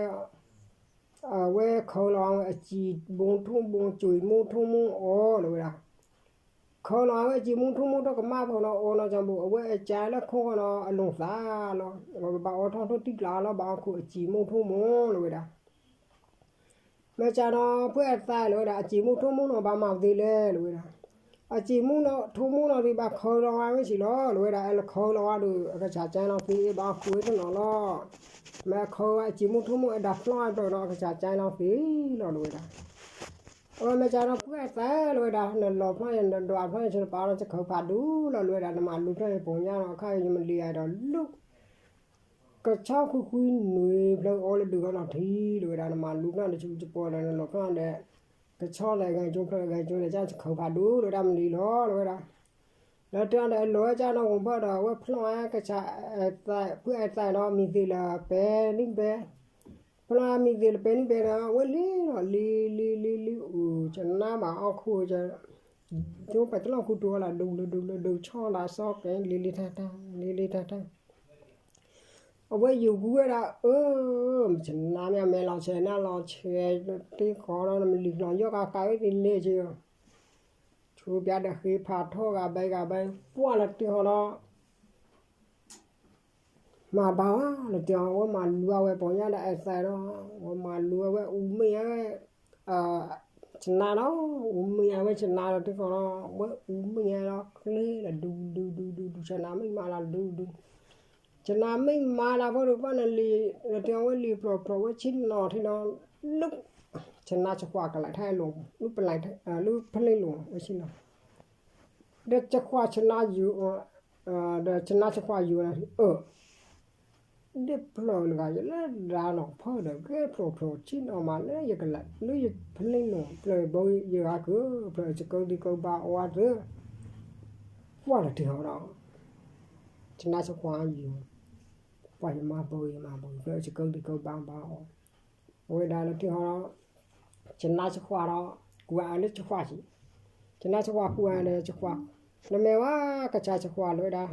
အဝဲခၢလီၤဝဲအစံာ်ဘိထူဘိ စံာ်မူထူမူအီၤလီၤဝဲဒၣ် ခၢလီၤဝဲအစံာ်မူထူမူထီၣ်ကမၣ်ဖီနီၤ အီၤနီၤ ကၠီဘိ အဝဲအကၠီလၢခိၣ်ဃီနီၤ အလိၤသးလီၤ ဘၣ်အီၣ်ထီၣ်ထီၣ်တံၢ်ကျါလီၤ ဘၣ်အီၣ်ခူအစံာ်မူထူမူလီၤဝဲဒၣ် မ့ၢ်ကၠီနီၤ ဖုအဲၣ်သးလီၤဝဲဒၣ် အစံာ်မူထူမူနီၤ ဘၣ်မၤသ့လဲၣ်လီၤဝဲဒၣ် အစံာ်မူထူမူနီၤသ့ ဘၣ်ခၢလီၤဝဲဝဲစံာ်လီၤလီၤဝဲဒၣ် အဲလၢခၢလီၤဝဲဒီး အကစၢ်ကၠီလီၤသ့ ဘၣ်အီၣ်ခူဝဲတနီၤလီၤ မ့ၢ်အခၢဝဲအစံာ်မူထူမူ အဒါဖျီအပျၢၤနီၤ အကစၢ်ကၠီလီၤသ့လီၤလီၤဝဲဒၣ် အဝဲမ့ၢ်ကၠီနီၤ ဖုအဲၣ်သးလီၤဝဲဒၣ် နလီၤဖျီ နဒွးဖျီ နဆၢတပာ်လီၤ ကခၢဖးဒိၣ်လီၤလီၤဝဲဒၣ် နမၤလူၤဖျီယပူၤညါနီၤ အခါယမလံၤယါဒီးလူၤ ကဆီၣ်ဃုာ်ဃုာ်နွံဖျၢၣ်အီၤလၢဒုးဂီၢ်နီၤထံလီၤဝဲဒၣ် နမၤလူၤဖျီဒီး ကပီၤဒီး နလီၤဖျီဒီး ကဆီၣ်သးဂဲၤကၠိဖျီဂဲၤကၠိဒီး ကၠီကခၢဖးဒိၣ်လီၤဝဲဒၣ် မလံၤလီၤလီၤဝဲဒၣ် လၢတၢ်ဒီးအလီၤဝဲကၠီနီၤ ဂိၤဘၣ်ဒီး အဝဲဖျီကစၢ် ဖုအဲၣ်သးနီၤ မံၤသ့ၣ်လၢပဲ နံၣ်ပဲ ဖျီမံၤသ့ၣ်လၢပဲ နံၣ်ပဲဒီး အဝဲလံလီၤ လံ လံ လံ လံ အိၣ် ကနါဘၣ်အီၣ်ခူ ကၠီ ပတလီၢ်ခူတူၢ်လၢ ဒိၣ်လၢဒိၣ်လၢဒိၣ် ဆီၣ်လၢအစီကဲ လံလံထါထါ လံလံထါထါ အဝဲယိာ်ကွံာ်ဝဲဒၣ် အၢ မ့ၢ်ဆနါမ့ၢ်အမဲာ်လီၤဆဲး နၢ်လီၤဆဲး တ့ဃီဒီး နမလံၤကျီၤ ယီၢ်ကးကးဝဲသ့ၣ်လဲၣ်က့ၤ ပျးဒီးဃ့ဖးထီၣ်ဂၤဘဲဂၤဘဲ ပှၢ်လီၤတံၢ်ဟီဒီး မၤဘၣ်ဝဲလီၤတံၢ်ဟီ ဝဲမၤလူၤဝဲပီညါဒီးအဲၣ်သးဒီး ဝဲမၤလူၤဝဲ ဝဲအူမ့ၢ်ဝဲ ဆနါဒီး အူမ့ၢ်ဝဲဆနါလီၤတံၢ်ဟီဒီး ဝဲအူမ့ၢ်ဝဲဒီးကျ့လီၤ ဒူဒူဒူဒူဒူ ဆနါမ့ၢ်မးလီၤဒူဒူ ဆနါမ့ၢ်မးလီၤ ဖိဒိၣ်ကီၢ်န့ၣ်လံ လီၤတံၢ်ဟီ ဝဲလံဖျိဖျိ ဝဲဆ့ၣ်နီၤထံဒီး လၢ ဆနါဆခွးကလဲၤထဲလိၤ လၢပလဲၤ လၢဖလ့လိၤ ဝဲဆ့ၣ်နီၤ ဒီးဆခွးဆနါယူၤ ဒီးဆနါဆခွးယူၤ အၢ ဒ်ဖျၢၣ်တဂၤ ယလၢဒါနီၤဖၢၣ်ဒီး ဂဲၤဖျိဖျိဆ့ၣ်နီၤမးလၢယကလဲၤ လၢယဖလ့လိၤ ဖျၢၣ်ဘိယဂၤကၢၤ ဖျၢၣ်စကၢဒံကၢဘါအီၤအါသၢ ပှၢ်လီၤတံၢ်ဟီဒီး ဆနါဆခွးယူၤ ပှၢ်ယမၤဘၢယမၤဘၢ ဖျၢၣ်စကၢဒံကၢဘါဘါအီၤ အဝဲဒၣ်လၢတံၢ်ဟီဒီး ဆနါဆခွးဒီး ကွၢ်အလၢဆခွးဆံး ဆနါဆခွးကွၢ်ဒီးဆခွး နမ့ၢ်ဝဲကစၢ်ဆခွးလီၤဝဲဒၣ်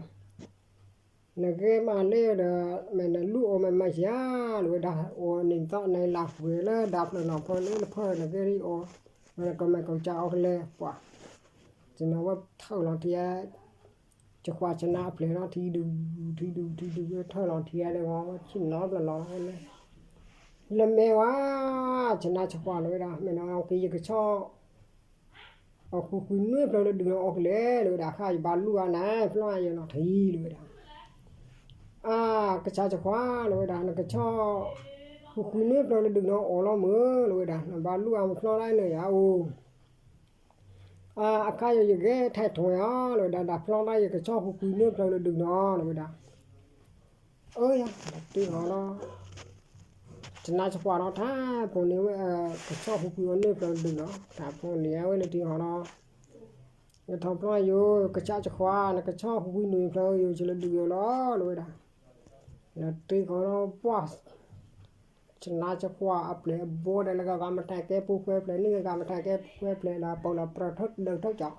နဂ့ၤမးလၢဒီး မ့ၢ်နလူၤအီၤမ့ၢ်မၤယၤလီၤဝဲဒၣ် အိၣ်နံၤသီနံၤလၢပှဲၤလၢဒါဖျၢၣ်နီၤဖၢၣ်လၢနဖၢၣ်နဂ့ၤဒ်အီၤ နကမ့ၢ်ကစၢ်အီၤကလဲၤပှၢ် ဆနါဝဲထၢၣ်လီၤထံ ဆခွးဆနါအပျဲၢ်ဒီး ထံဒူ ထံဒူ ထံဒူ ထၢၣ်လီၤထံဒီး ဝဲဆ့ၣ်နီၤပျၢၢ်လီၤဝဲလဲၣ် လၢမ့ၢ်ဝဲ ဆနါဆခွးလီၤဝဲဒၣ် မ့ၢ်နအီက့ၤယကဆီၣ် အဃုာ်ဃုာ်နွံဖျၢၣ်လၢဒုးနအီကလဲၣ်လီၤဝဲဒၣ် အခါယဘၣ်လူၤအီၤန့ၣ် ဖျီယနီၤထံလီၤဝဲဒၣ် အါ ကစၢ်ဆခွးလီၤဝဲဒၣ် နကဆီၣ် ဃုာ်ဃုာ်နွံဖျၢၣ်လၢဒုးနအီလီၤမုၢ်လီၤဝဲဒၣ် နဘၣ်လူၤအီၤမဖျီတၢ်န့ၣ်ယၤအိၣ် အခါယယဂဲၤထဲးထွဲအီၤလီၤဝဲဒၣ် ဒၣ်ဖျီတၢ်ယကဆီၣ်ဃုာ်ဃုာ်နွံဖျၢၣ်လၢဒုးနအီလီၤဝဲဒၣ် အၢယၤ တံၢ်ဟီဒီး ဆနါဆခွးဒီးထါဖိန့ၣ်ဝဲ ကဆီၣ်ဃုာ်ဃုာ်အီၤနွံဖျၢၣ်လၢဒုးနအီ ထါဖိန့ၣ်ဝဲလၢတံၢ်ဟီဒီး နထီၣ်ဖျီယိၤ ကစၢ်ဆခွး နကဆီၣ်ဃုာ်ဃုာ်နွံဖျၢၣ်ယိၤ ယလၢဒုးယိၤလီၤလီၤဝဲဒၣ် လၢတံၢ်ဟီဒီးပှၢ် ဆနါဆခွးအပျဲၢ်အဘီဒီး လၢဂၤဂၤမတၤကဲပူၤဃဲပျဲၢ် န့ၣ်ဂၤဂၤမတၤကဲပူၤဃဲပျဲၢ်ဒီး ပလီၤပြၢၢ်ထၢၣ်ဒၢးထၢၣ်ကၠီ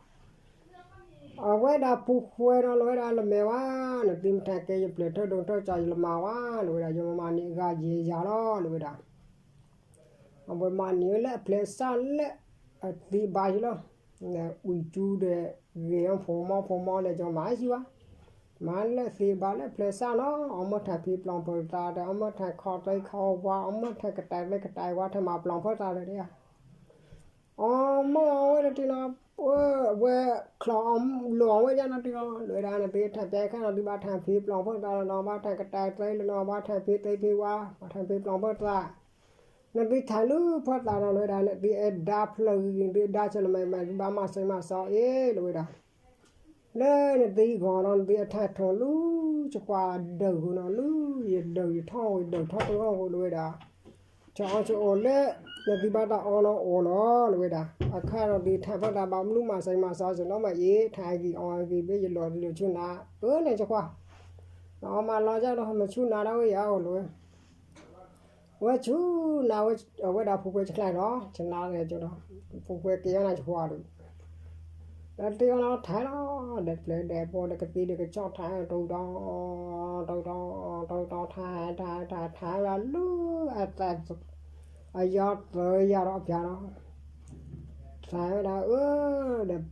အဝဲဒၣ်ပူၤဃဲဒီးလီၤဝဲဒၣ် လၢမ့ၢ်ဝဲ နသုမတၤကဲယပျဲၢ်ထၢၣ်ဒၢးထၢၣ်ကၠီ ယလၢမၤဝဲလီၤဝဲဒၣ် ယမၤန့ၢ်အဂၤယဲၢ်ယၤလီၤလီၤဝဲဒၣ် အဝဲမၤန့ၢ်ဝဲလၢအပျဲၢ်စၢ်လၢအသံဘါယံၤလီၤ ဝံၤကၠူဒီး ဂ့ၤအီၤဖိမီဖိမီဒီး ယမၤယံၤဝဲ မၤလၢသံဘါလၢပျဲၢ်စၢ်လီၤ အီၣ်မ့ၢ်ထဲးဖံးပျီၢ်ပၢၢ်သးဒီး အီၣ်မ့ၢ်ထဲးခီတံခီဝါ အီၣ်မ့ၢ်ထဲးကတဲာ်သ့ကတဲာ်ဝါ ထဲးမၤပျီၢ်ဖၢၣ်သးဒီး အီၣ်မ့ၢ်အီၣ်ဝဲလၢတံၢ်လီၤ ဝဲချီအီၣ်လိာ်အီၣ်ဝဲယါနီၤတံၢ်လီၤ လၢဝဲဒၣ်နသုထဲးပျဲခဲနီၤ သုဘၣ်ထဲးဖံးပျီၢ်ဖၢၣ်သးလီၤနီၤ ဘၣ်ထဲးကတဲာ်သ့လီၤနီၤ ဘၣ်ထဲးဖံးသ့ဖံးဝါ ဘၣ်ထဲးဖံးပျီၢ်ဖၢၣ်သး နသုထဲးလူၤဖၢၣ်သးဒီးလၢဝဲဒၣ် နသုအဲၣ်ဒါဖျၢၣ်ဂ့ၤဂ့ၤ နသုဒါဆၢလၢမဲာ်မဲာ် သုဘၣ်မၤစၢၤမၤစီအ့ၣ်လၢဝဲဒၣ် လၢနသုဂီၤဒီး နသုအထဲးထီၣ်လူၤ ဆခွးဒၢးဂီၤနီၤ လူၤယဒၢးယထီၣ်ဝံၤဒၢးထီၣ်တဂီၢ်ဂီၤလၢဝဲဒၣ် ဆၢအီၣ်ဆၢအီၣ်လၢ နသုဘၣ်တၢ်အီလီၤအီလီၤလၢဝဲဒၣ် အခါဒီးသုထဲးဖၢၣ်သးဘၣ်မနုၤမၤစၢၤမၤစီစ့ၢ်နီၤမးအ့ၣ် ထဲးဂံၢ်အီဂံၢ်ဘ့ၣ်ယလီၤဒုးလီၤဆူနၤ အၢန့ၣ်ဆခွး နအီၣ်မးလီၤကဒီး မဆူၣ်နၤဒၣ်ဝဲယၤအိၣ်လီၤဝဲ ဝဲဆူၣ်နၤဝဲ အဝဲဒၣ်ဖိခွဲးဆှၢလီၤ ဆနါန့ၣ်ကဒီး ဖိခွဲးက့ၤအီၤနၤဆခွးဒီး ဒီးတ့အီၤလီၤထဲးလီၤ ဒီးပျဲၢ်ဒီးဘီဒီးကသံဒီးကဆီၣ်ထဲး တိၢ်ဒီး တိၢ်ဒီး တိၢ်ဒီး ထဲး ထဲး ထဲး ထဲးဝဲဒၣ်လၢ အသး အယီၤသၢယၤဒီးအပျးဒီး ထဲးဝဲဒၣ်အၢ ဒီး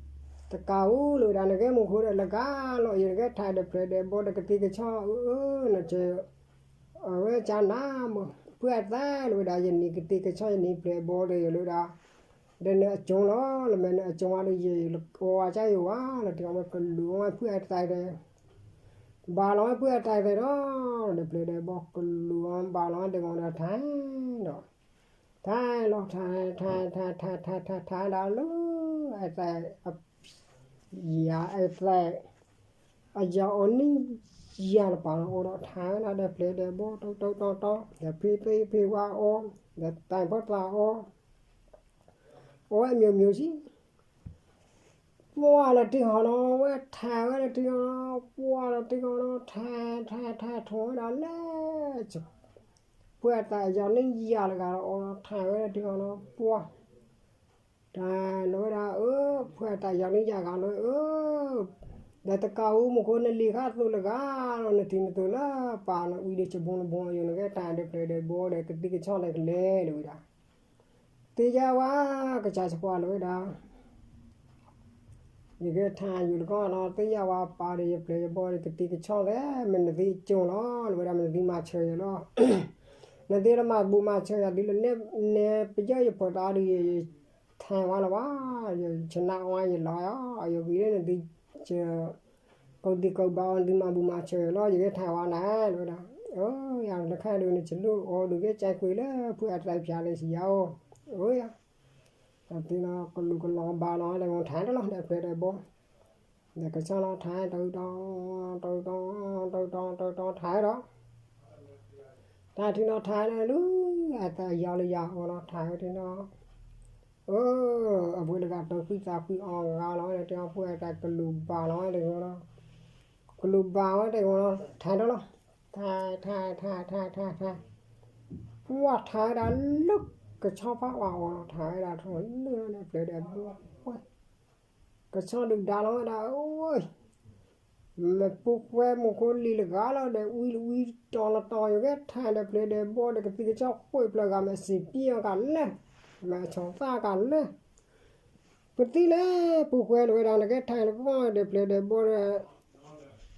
တကးအူလၢဝဲဒၣ် နဂဲၤမူခိၣ်ဒီးလၢကါလီၤအံၤ နဂဲၤထဲးဒီးပျဲၢ်ဒီးဘီဒီးကသံကဆီၣ် အၢ နက အဝဲကနၣ်မ့ၢ် ဖုအသးလၢဝဲဒၣ် ယနံၤကသံကဆီၣ် ယနံၤပျဲၢ်ဘီဒီးယလၢဒၣ် ဒီးနအကၠိလီၤ လၢမဲာ်နအကၠိဝဲဒီး ယအီဝဲကါယဝဲလၢတံၢ်အီၤဝဲကလူၤအီဝဲဖုအသးဒီး ဘၣ်လီၤဝဲဖုအသးဒီး ဒီးပျဲၢ်ဒီးဘီကလူၤအီဘၣ်လီၤဝဲဒီးဂီၤဒီးထဲးဒီး ထဲးလီၤ ထဲး ထဲး ထဲး ထဲး ထဲး ထဲး ထဲးဒၣ်လၢ အသး ယၤအသး အယၤအီၤနံၣ်ယၤလၢပာ်လီၤအိၣ်ဒီးထဲးဝဲဒၣ်ဒီးပျဲၢ်ဒီးဘီ တီတီတီတီ ဒီးဖံသ့ဖံဝါအီၤ ဒီးသးဖီသးအီၤ အီဝဲအမျိုးမျိုးဆံ ပှၢ်လီၤတံၢ်ဟီနီၤ ဝဲထဲးဝဲလီၤတံၢ်ဟီနီၤ ပှၢ်လီၤတံၢ်ဟီနီၤ ထဲး ထဲး ထဲး ထီၣ်ဝဲဒၣ်လၢ ဖုအသးအယီၤနံၣ်ယၤလၢဂၤဒီးအီၤဒီးထဲးဝဲလီၤတံၢ်ဟီနီၤ ပှၢ် တၢ်လီၤဝဲဒၣ်အၢ ဖုအသးယီၤနံၣ်ယၤဂၤလီၤအၢ ဒီးတကးအူမူခိၣ်နလံၤဃၣ်သိးလၢဂၤလီၤ နထံၣ်နသိးလၢပာ်နဝံၤဒီးစဘိနဘိယိာ် နဂဲၤတၢ်ဒီးပျဲၢ်ဒီးဘီဒီးကသံကဆီၣ်လၢကလဲၤလၢဝဲဒၣ် သ့ၣ်ညါဝဲ ကစၢ်ဆှၢလီၤဝဲဒၣ် ယကဲထါယိၤတကီၢ်လီၤ သ့ၣ်ညါဝဲပာ်ဒီးယပျဲၢ်ယဘီၣ်ဒီးကသံၣ်ကဆီၣ်သဲး မ့ၢ်နသ့ၣ်ကၠိလီၤ လၢဝဲဒၣ် မ့ၢ်နသ့ၣ်မၤဆၢယၤလီၤ နသ့ၣ်တမၤဘူၣ်မၤဆၢယၤဒ်လဲၣ် နဲပယီၢ်ယဖိသၣ်ဒီး ယထါဝဲလီၤဘၣ် ယဆနၢ်အီၣ်ယလီၤ ယဂ့ၤလၢနသ့ၣ် ကီၢ်သံၣ်ကီၢ်ဘါအီၤ နသ့ၣ်မၤဘူၣ်မၤဆၢယၤလီၤ ယကဲထါဝဲနၤ လၢဝဲဒၣ် ယၤတခါဒုး နစလိၣ်အီၤဒုး ကဲကၠဲကွံာ်လၢဖုအတၢ်ဖျါလၢစံယၤအိၣ် အၢယၤ ဒီးသ့ၣ်နီၣ် ကလူးကလီၤဘၣ်လီၤ ဒီးထါတလီၤ ဒီးပျဲၢ်ဒီးဘီၣ် ဒီးကဆီၣ်လီၤထါ တတီ တတီ တတီ တတီ ထါဒီး တၢ်ထံနီၤထါန့ၣ်လၢ အသးယီၤလၢယၤအီၤလီၤ ထါဝဲဒၣ်နီၤ အၢ အဝဲတဂၤတၢ်ဃံသးဃံအီၤဂၤလီၤ ဒီးတၢ်ဖုအတၢ်ကလူးဘၣ်လီၤ ဒီး ကလူးဘၣ်ဝဲတဂၤလီၤ ထါဒီးလီၤ ထါ ထါ ထါ ထါ ထါ ထါ ပှၢ်ထါဝဲဒၣ်လၢကဆီၣ်ဖးဝါအီၤလီၤ ထါဝဲဒၣ်ထီၣ်လၢန့ၣ်ပျဲၢ်ဒီးဘီၣ် ကဆီၣ်ဒုၣ်ဒါလီၤဝဲဒၣ် အိ မ့ၢ်ပူၤကွဲမူခိၣ်လံၤလၢဂၤလီၤ ဒီးဝံလဝံတီၤလတီၤ ယကဲထါဒီးပျဲၢ်ဒီးဘီၣ်ဒီးကသံၣ်ကဆီၣ်ဃိးဖျၢၣ်ဂၤ မ့ၢ်စံးပံအီၤကလဲၣ် မ့ၢ်အဆီၣ်သၣ်ကလဲၣ် ပသံၣ်လဲၣ် ပူၤကွဲလီၤဝဲဒၣ် နကဲထါလၢကီၢ်ဒီးပျဲၢ်ဒီးဘီၣ်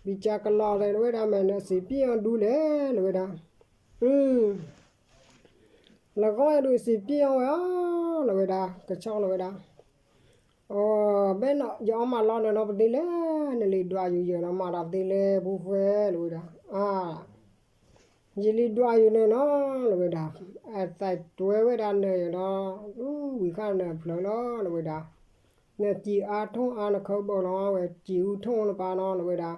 ဒီး ဘံကၢကလီၤလီၤဝဲဒၣ် မ့ၢ်နစံးပံအီၤဒူလဲၣ်လီၤဝဲဒၣ် လၢကီၢ်ဒုးစံးပံအီၤဝဲအီၤလီၤဝဲဒၣ် ကဆီၣ်လီၤဝဲဒၣ် အိဘဲနီၤ ယအီၣ်မးလီၤဒီးနီၤ ပသံၣ်လဲၣ် နလံၤဒွးယုာ်ယဲနီၤ မၤဒီးပသံၣ်လဲၣ် ပူၤကွဲလီၤဝဲဒၣ် အါ ယလံၤဒွးယုာ်န့ၣ်နီၤ လီၤဝဲဒၣ် အသးတွဲဝဲဒၣ်နၤယဲနီၤ ဝံၤဃၣ်နၤဖျၢၣ်လီၤ လီၤဝဲဒၣ် နစံးအါထိၣ်အါ နခၢဘၢလီၤဝဲ စံးအူထိၣ်နပၢ်နီၤ လီၤဝဲဒၣ်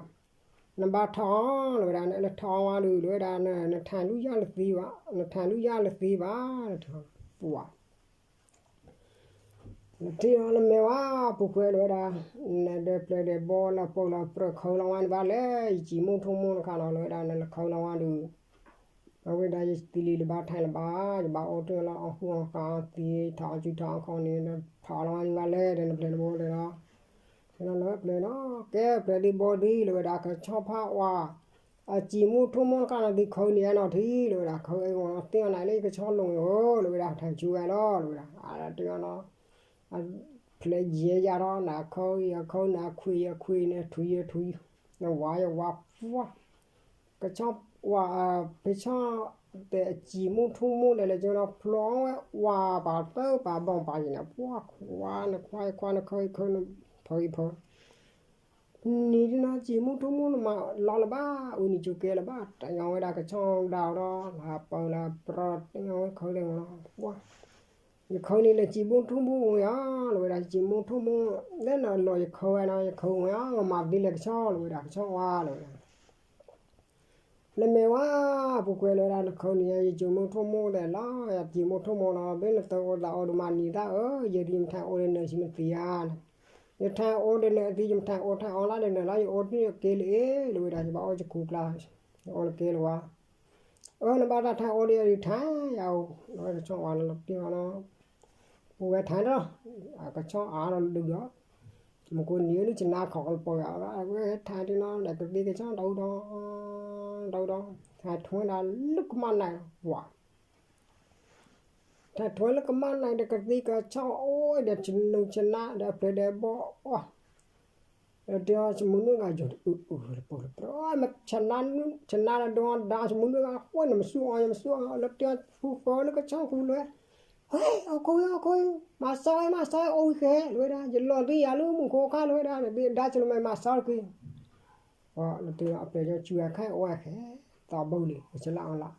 နဘၣ်ထီၣ်အီၤ လီၤဝဲဒၣ် နလၢထီၣ်အီၤဝဲဒုး လီၤဝဲဒၣ် နထါလူယၢ်လၢသံဘၣ် နထါလူယၢ်လၢသံဘၣ် ပှၤ နထံၣ်အီၤလၢမဲာ်ဝါ ပူၤကွဲလီၤဝဲဒၣ် နဒီးပျဲၢ်ဒီးဘီၣ်လၢပှဲၤလီၤပြၢၢ်ခၢလီၤဝဲနဘၣ်လဲၣ် ယစံးမူထိၣ်မူနခါနီၤ လီၤဝဲဒၣ် နလၢခၢလီၤဝဲဒုး အဝဲဒၣ်ယသံလံၤတဘၣ်ထဲလၢၤဘၣ် ယဘၣ်အိၣ်တ့ၢ်လီၤအီၣ်ဃူအီၣ်ဃါအီၣ်သံ ထီၣ်အီၣ်စုထီၣ်အီၣ်ခီန့ၣ် ထီၣ်လီၤဝဲနဘၣ်လဲၣ် ဒီးနပျဲၢ်နဘီၣ်ဒီးလီၤ လီၤဝဲပျဲၢ်နီၤ ကဲပျဲၢ်သံဘီၣ်သံ လီၤဝဲဒၣ် ကဆီၣ်ဖးဝါ အစံးမူထိၣ်မူနခါနီၤ သုခၢန့ၢ်နီၤထံ လီၤဝဲဒၣ် ခၢအံၤဂီၤနီၤ သ့ၣ်အီၤနၤလၢယကဆီၣ်လိၤန့ၣ်ဧိၤ လီၤဝဲဒၣ် ထါဆူဝဲလီၤ လီၤဝဲဒၣ် အတ့ၢ်အီၤနီၤ အဖျဲးယဲယၤဒီး နခၢ ယခၢ နခွံ ယခွံ နထွံ ယထွံ နဝါ ယဝါ ပှၢ် ကဆီၣ်ဝါ ဖဲဆီၣ် တဲအစံးမူထိၣ်မူဒဲးလၢကၠိဒီး ဖျိဝဲဝါပာ်သၢပာ်ဘီၣ်ပာ်ယံၤန့ၣ် ပှၢ်ခွါ နခွါ ယခွါ နခၢ ယခၢ နဖၢ ယဖၢ နံၤဒ်နီၤ စံးမူထိၣ်မူနမၤလီၤလၢၤဘၣ် အူနံၤကၠိကဲလၢၤဘၣ် တ့ၢ်အီၤဝဲဒၣ် ကဆီၣ်ဒၣ်ဒီး လၢပၢလၢပြၢ တ့ၢ်အီၤဝဲခၢလၢၤနီၤ ပှၢ် ယခၢန့ၣ်လၢစံးမူထိၣ်မူဧါ လီၤဝဲဒၣ် စံးမူထိၣ်မူ လၢနလီၤယခၢဝဲနီၤ ယခၢဝဲဧါ မၤသံလၢကဆီၣ် လီၤဝဲဒၣ် ကဆီၣ်ဝါ လီၤဝဲဒၣ် လၢမဲာ်ဝါ ပူၤကွဲးလီၤဝဲဒၣ် နခၢန့ၣ် ယစံးမူထိၣ်မူဒဲးလီၤ ယစံးမူထိၣ်မူလီၤ ဘၣ်နတၢ်အိၣ်သးအိၣ်ဒုးမၤနံၤသၣ်ဧၢ ယဒ်ယမထါအိၣ်ဒီးနၢၤဆံမသံဧါ ယထါအိၣ်ဒီးနၢၤအသံ ယမထါအိၣ်ထါအီလၢဒီးနၢၤလီၤ ယအိၣ်တ့ၢ်က့ၤလၢအ့ၣ် လီၤဝဲဒၣ် ယဘၣ်အိၣ်ယခိၣ်ကျါ ယအိၣ်လၢက့ၤလၢၤဝါ အၢ နဘၣ်တၢ်ထါအိၣ်ဒီးယဒုးထါယၤအိၣ် လီၤဝဲကဆီၣ်ဝါလီၤတ့ၢ်အီၤလီၤ ပူၤဝဲထါဒီး ကဆီၣ်အါလီၤဒုးဒီး မူခိၣ်နံၤအံၤ နကနၣ်ခီၣ်ကပၢၤဂၤ အဝဲထါတ့ၢ်နီၤ ဒီးကသံၣ်ကဆီၣ်တၢ်အူဒီး တၢ်အူဒီး ထါထွဲဒၣ်လၢကမၣ်နၤ ပှၤ ထါထွဲလၢကမၣ်နၤဒီးကသံၣ်ကဆီၣ်အိၣ်ဒီး ဆနူဆနါဒီးအပျဲၢ်ဒီးဘီၣ် ဒီးတဲအီၤ ဆမူနွံဂၤယိၤ အၢ အၢ လၢပှဲၤလၢပှဲၤ ဆနါဒီးဒိဒါ ဆမူနွံဂၤ ဃိနမဆူၣ်အီၤ ယမဆူၣ်အီၤ လၢတဲအီၤ ဖုဃီလၢကဆီၣ်ဃူလၢ ဟဲ အိၣ်ခိၣ် အိၣ်ခိၣ် မၤစၢၤ မၤစၢၤ အိၣ်ဝံၤဃဲ လီၤဝဲဒၣ် ယလီၤသံယၤလၢမူခိၣ်ခါလီၤဝဲဒၣ် ဒီးဒါဆလမဲ မၤစၢၤတက့ၢ် လီၤတဲအီၤ အပျဲၢ်ညီဆူၣ်အခါ အိၣ်ဝဲဃဲ သီဘိလံ ဆလါအီၤလၢ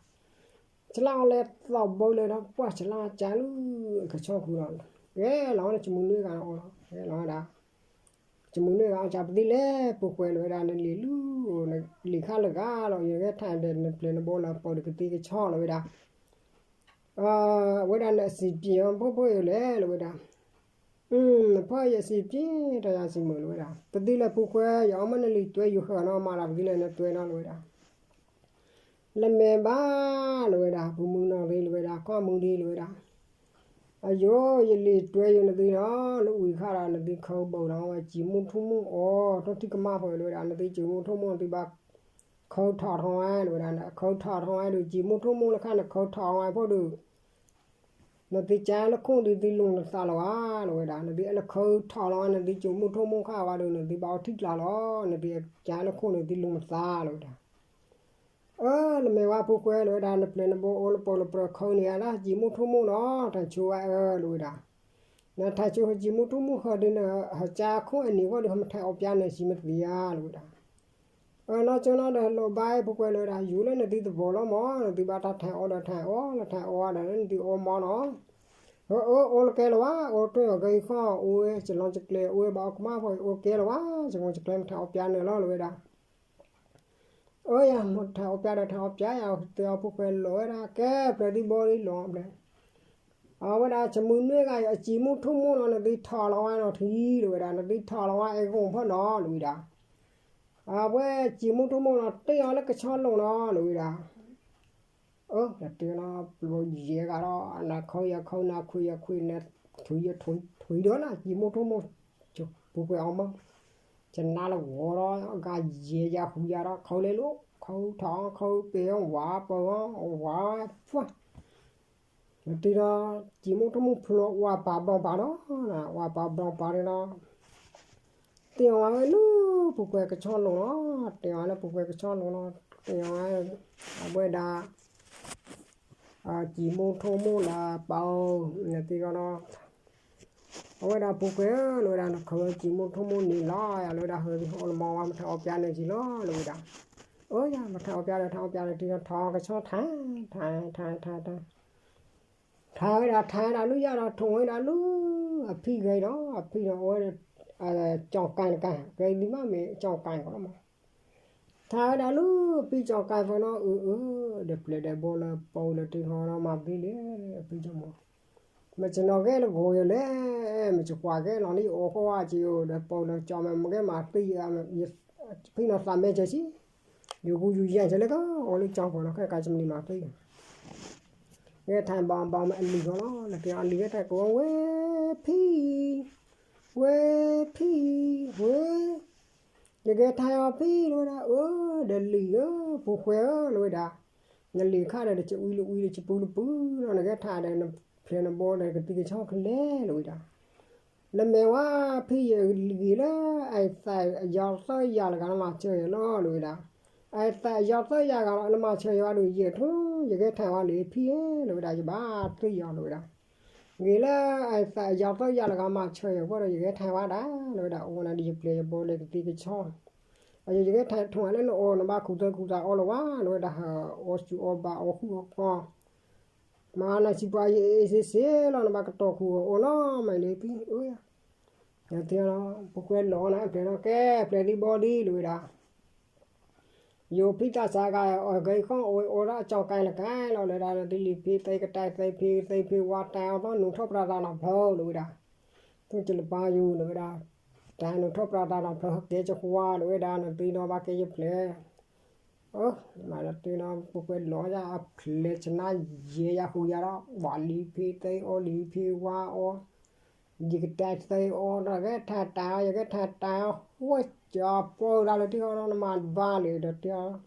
ဆလါအီၤလဲၤသီဘိလံဒီး ပှၢ်ဆလါကၢ်လၢ ကဆီၣ်ဃူလီၤ ကဲလီၤဝဲဒၣ် ဆမူနွံဂၤအိၣ်လီၤ ကဲလီၤဝဲဒၣ် ဆမူနွံဂၤအီၤ ကပသံၣ်လဲၣ် ပူၤကွဲးလီၤဝဲဒၣ် နလံၤလၢ လံၤခါလၢဂၤလီၤ ယကထါဒီး နပျဲၢ်နဘီၣ်လၢပှဲၤဒီးကသံၣ်ကဆီၣ်လီၤဝဲဒၣ် အဝဲဒၣ်နစံးပံအီၤ ဖိဖိယိၤလဲၣ် လီၤဝဲဒၣ် နဖီယစံးပံ တၢ်ယၤစံးမုာ်လီၤဝဲဒၣ် ပသံၣ်လဲၣ် ပူၤကွဲး ယအီၣ်မ့ၢ်နလံၤတွဲယုာ်ဃၢၤနီၤ မၤလၢပသံၣ်လဲၣ် နတွဲနီၤ လီၤဝဲဒၣ် လၢမဲာ်ဘၣ်လီၤဝဲဒၣ် ပမုၢ်နီၢ်သ့လီၤဝဲဒၣ် ကီၢ်မုၢ်ဒံလီၤဝဲဒၣ် အယိၤ ယလံၤတွဲယုာ်နသုလီၤ လၢဝံၤခါဒီး နသုခၢဘၢလီၤဝဲ စံးမူထိၣ်မူအီၤ ထိၣ်ထံကမၣ်ဖဲလီၤဝဲဒၣ် နသုစံးမူထိၣ်မူ နသုဘၣ်ခၢထီၣ်ထီၣ်ဝဲလီၤဝဲဒၣ် နခၢထီၣ်ထီၣ်ဝဲဒီး စံးမူထိၣ်မူလၢခါ နခၢထီၣ်ထီၣ်ဝဲဖိဒီး နသုကၠါလၢခိၣ်ဒုးသုလူၤနသးလီၤဧါ လၢဝဲဒၣ်, နသုအဲၣ်လၢခၢထီၣ်လီၤဧါ, နသုကၠိမူၣ်ထိၣ်မူၣ်ခါဝဲဒၣ် နသုဘၣ်အီထံကျါလီၤ, နသုကၠါလၢခိၣ်န့ၣ်သုလူၤနသးလီၤဝဲဒၣ်. အၢ လၢမဲာ်ဝါဖိခွဲလၢဝဲဒၣ် နပျဲၢ်နဘိအိၣ်လၢပီၣ်လၢပြၢၤခၢန့ၣ်ဧါဒၣ် ကၠိမူၣ်ထိၣ်မူၣ်နီၤ ထၢဆိဝဲအၢလၢဝဲဒၣ်. နထၢဆိကၠိမူၣ်ထိၣ်မူၣ်ဃၢဒုးန ဟကၠါခိၣ်အနံၤအဂီၢ်ဒီး ဟမ့ၢ်ထၢအီပၠါနၢၤဆံမ့ၢ်သ့ဧါလၢဝဲဒၣ်. အၢ နီၢ်ကၠိနီၤဒီးလိၣ်ဘၣ်ဖိခွဲလၢဝဲဒၣ် ယူၤလၢနသုသဘီလီၤမး နသုဘၣ်တၢ်ထၢအီဒီးထၢအီ လၢထၢအီဒီးလၢနသုအီမးနီၤ. အၢ အၢ အိၣ်လၢကဲလၢၤဝဲ အိၣ်တ့ၢ်အီၤကဲအံၤဃီ အိၣ်ဝဲ ကလီကကျဲ အိၣ်ဝဲဘၣ်အီၣ်ကမၣ်ဖီ အိၣ်ကဲလၢၤဝဲ ကမူကကျဲမ့ၢ်ထၢအီပၠါနၢၤလီၤလၢဝဲဒၣ်. အၢ ယၤမ့ၢ်ထၢအီပၠါဒီးထၢအီပၠါ ယၤတဲအီဖိခွဲလီၤဝဲဒၣ် ကဲပျဲၢ်သုဘီလံလီၤဘျဲၣ်. အဝဲဒၣ် ကၠိမုၢ်နွံဂၤအံၤ အကၠိမူၣ်ထိၣ်မူၣ်နီၤ နသုထီၣ်လီၤဝဲနီၤထံလၢဝဲဒၣ် နသုထီၣ်လီၤဝဲအဂီၢ်ဖီနီၤလၢဝဲဒၣ်. အဝဲကၠိမူၣ်ထိၣ်မူၣ်နီၤ တ့ၢ်အီၤလၢကဆီလိၤနီၤလၢဝဲဒၣ်. အၢ နတ့ၢ်နီၤ ပျိယဲၢ်ဂၤဒီး နခီယခီ နခွံယခွံ နထွံယထွံ ထွံဒီးလၢကၠိမူၣ်ထိၣ်မူၣ် ပူၤကွံာ်အီၤမး ကနါလၢဂီၤဒီး ဂၤယဲၢ်ယၤဃုယၤဒီး ခီလဲၤလိာ် ခီထီၣ် ခီပ့ၤအီၤ ဝၤပၢၤအီၤ ဝၤဖှၢ် နတ့ၢ်ဒီး ကၠိမူၣ်ထိၣ်မူၣ်ဖျိဝၤပာ်ဘီပာ်ဒီး ဝၤပာ်ဘီပာ်ဒီး တ့ၢ်အီၤဝဲလၢပူၤကွံာ်ကဆီလိၤနီၤ တ့ၢ်အီၤလၢပူၤကွံာ်ကဆီလိၤနီၤ တ့ၢ်အီၤဝဲ အဝဲဒၣ် ကၠိမူၣ်ထိၣ်မူၣ်လၢပၢ်ဧၢ နသ့ၣ်ကီးဒီး အဝဲဒၣ်ပူၤကွံာ်လၢဝဲဒၣ် နခီကၠိမူၣ်ထိၣ်မူၣ်န့ၣ်လီၤ ယၤလၢဝဲဒၣ် ဟၢအီၣ်လၢမီဝါ မ့ၢ်ထၢအီပၠါနၢၤကံလီၤလၢဝဲဒၣ်. အၢ ယၤမ့ၢ်ထၢအီပၠါဒီးထၢအီပၠါဒီး တ့ၢ်ထီၣ်ကဆီထါ ထါ ထါ ထါ ထါ ထါဝဲဒၣ် ထါဝဲဒၣ်လၢယၤဒီး ထိၣ်ဝဲဒၣ်လၢ အဖံဂဲၤဒီး အဖံဒီးအဝဲ ကၠီၣ်ကၢ်တကၢ် ကဲဒ်မးမ့ၢ်ကၠီၣ်ကၢ်ကီးမး ထါဝဲဒၣ်လၢဖံကၠီၣ်ကၢ်ဖဲနီၤ အၢ အၢ ဒီးပျဲၢ်ဒီးဘီလၢပီလၢတ့ၢ်ထီၣ်ဒီးမၤဘျ့လံ ဖံကၠီၣ်မး မ့ၢ်ကနီၤဂဲၤလၢဂီၤယလဲၣ် မ့ၢ်ကကွၢ်ဂဲၤလီၤန့ၣ် ယအိၣ်ဃီဝါက့ၤယိာ် ဒီးပီလၢကၠီၣ်မ့ၢ်မ့ၢ်ဂဲၤမၤသံ ဖံနီၤသးမဲကၠီၣ်ဆံ ယကူယူၤယဲၢ်ကၠီၣ်လၢကီး အိၣ်လၢကၠီၣ်ပီလီၤ ခဲကၠီၣ်မနုၤမၤသံ ဂဲၤထၢၣ်ဘၣ်ဘၣ်မ့ၢ်အလံၤဂီၢ်လီၤ လၢကၠီၣ်အလံၤဂဲၤထၢၣ်ကဝဲဖံ ဝဲဖံ ဝဲ ယဂဲၤထၢၣ်အီၤဖံလၢဝဲဒၣ် အၢ ဒီးလံၤဧၢ ပူၤကွံာ်ဧၢလၢဝဲဒၣ် နလံၤခါဒီး နကအုလအုဒီး ကပူလပူလီၤ နဂဲၤထၢၣ်ဒီးနပျဲၢ်နဘီဒီး ကသံၣ်ကဆီကလဲၤလၢဝဲဒၣ် လၢမဲာ်ဝါဖံယဂ့ၤလၢ အသးအယီၤသၢယၤလၢဂၤ နမၤစၢၤယၤလီၤလၢဝဲဒၣ် အသးအယီၤသၢယၤဂၤလီၤ နမၤစၢၤယၤဝဲဒီး ယဲၢ်ထူ ယဂဲၤထၢၣ်ဝဲလၢဖံလၢဝဲဒၣ် ယဘၣ်သံယီၤလၢဝဲဒၣ် ဂ့ၤလၢအသးအယီၤသၢယၤလၢဂၤ မၤစၢၤယၤဝဲဒီး ယဂဲၤထၢၣ်ဝဲဒၣ်လၢဝဲဒၣ် အိၣ်ဝဲဒၣ်ဒီးယပျဲၢ်ယဘီလၢကသံၣ်ကဆီ အယယဂဲၤထၢၣ်ထူၣ်လၢနအိၣ် နဘၣ်ခူၣ်သၢခူၣ်သးအီလၢၤဝဲလၢဝဲဒၣ် ဟးအီၣ်စူၣ်အီဘၣ်အီၣ်ဃုအီၣ်ကီၢ် မၤနၤစံးပှၤယအ့ၣ်စ့စ့လီၤ နဘၣ်ကတီၢ်ခူၣ်အီၣ်လီၤ မၤလၢဖံ အၢ ယတဲလီၤ ပူၤကွံာ်လီၤနၤ ပျဲၢ်လီၤ ကဲပျဲၢ်သုဘီဒ်လၢဝဲဒၣ် ယိၤဖံသးစးဂၤ အဂ့ၤကီၢ် အဝဲအိၣ်ဒၣ်ကၠီၣ်ကၢ်လၢကၢ်လီၤ လၢဒၣ်လၢသုလံၤဖံသ့ကတဲသ့ဖံသ့ဖံဝါတၢ်အီၣ်သီ နူၤထီၣ်ပြးတၢ်နီၢ်ဖျိလၢဝဲဒၣ် သုကလပၤယိၤလၢဝဲဒၣ် တၢ်နူၤထီၣ်ပြးတၢ်နီၢ်ဖျိ ဟဲကဲကကွၢ်လၢဝဲဒၣ် နသုဒီးဘၣ်ကဲယပျဲၢ် အၢ မၤလၢသုနီၤ ပူၤကွံာ်လီၤယၤ အပျဲၢ်ကနါယဲၢ်ယၤဃုာ်ယၤဒီး ဝၤလံၤဖံသ့အီၣ်လံၤဖံဝါအီၣ် ယကတဲသ့အီၣ်ဒီး ဂဲၤထၢၣ်တၢ်အီၣ် ယဂဲၤထၢၣ်တၢ်အီၣ် ဝဲကၠီပီဒၣ်လၢတံၢ်အီၣ်ဒီး နမၤတဘၣ်လၢဒီးတံၢ်အီၣ် တၢ်ဝဲဒၣ် ဆခွါနူၤ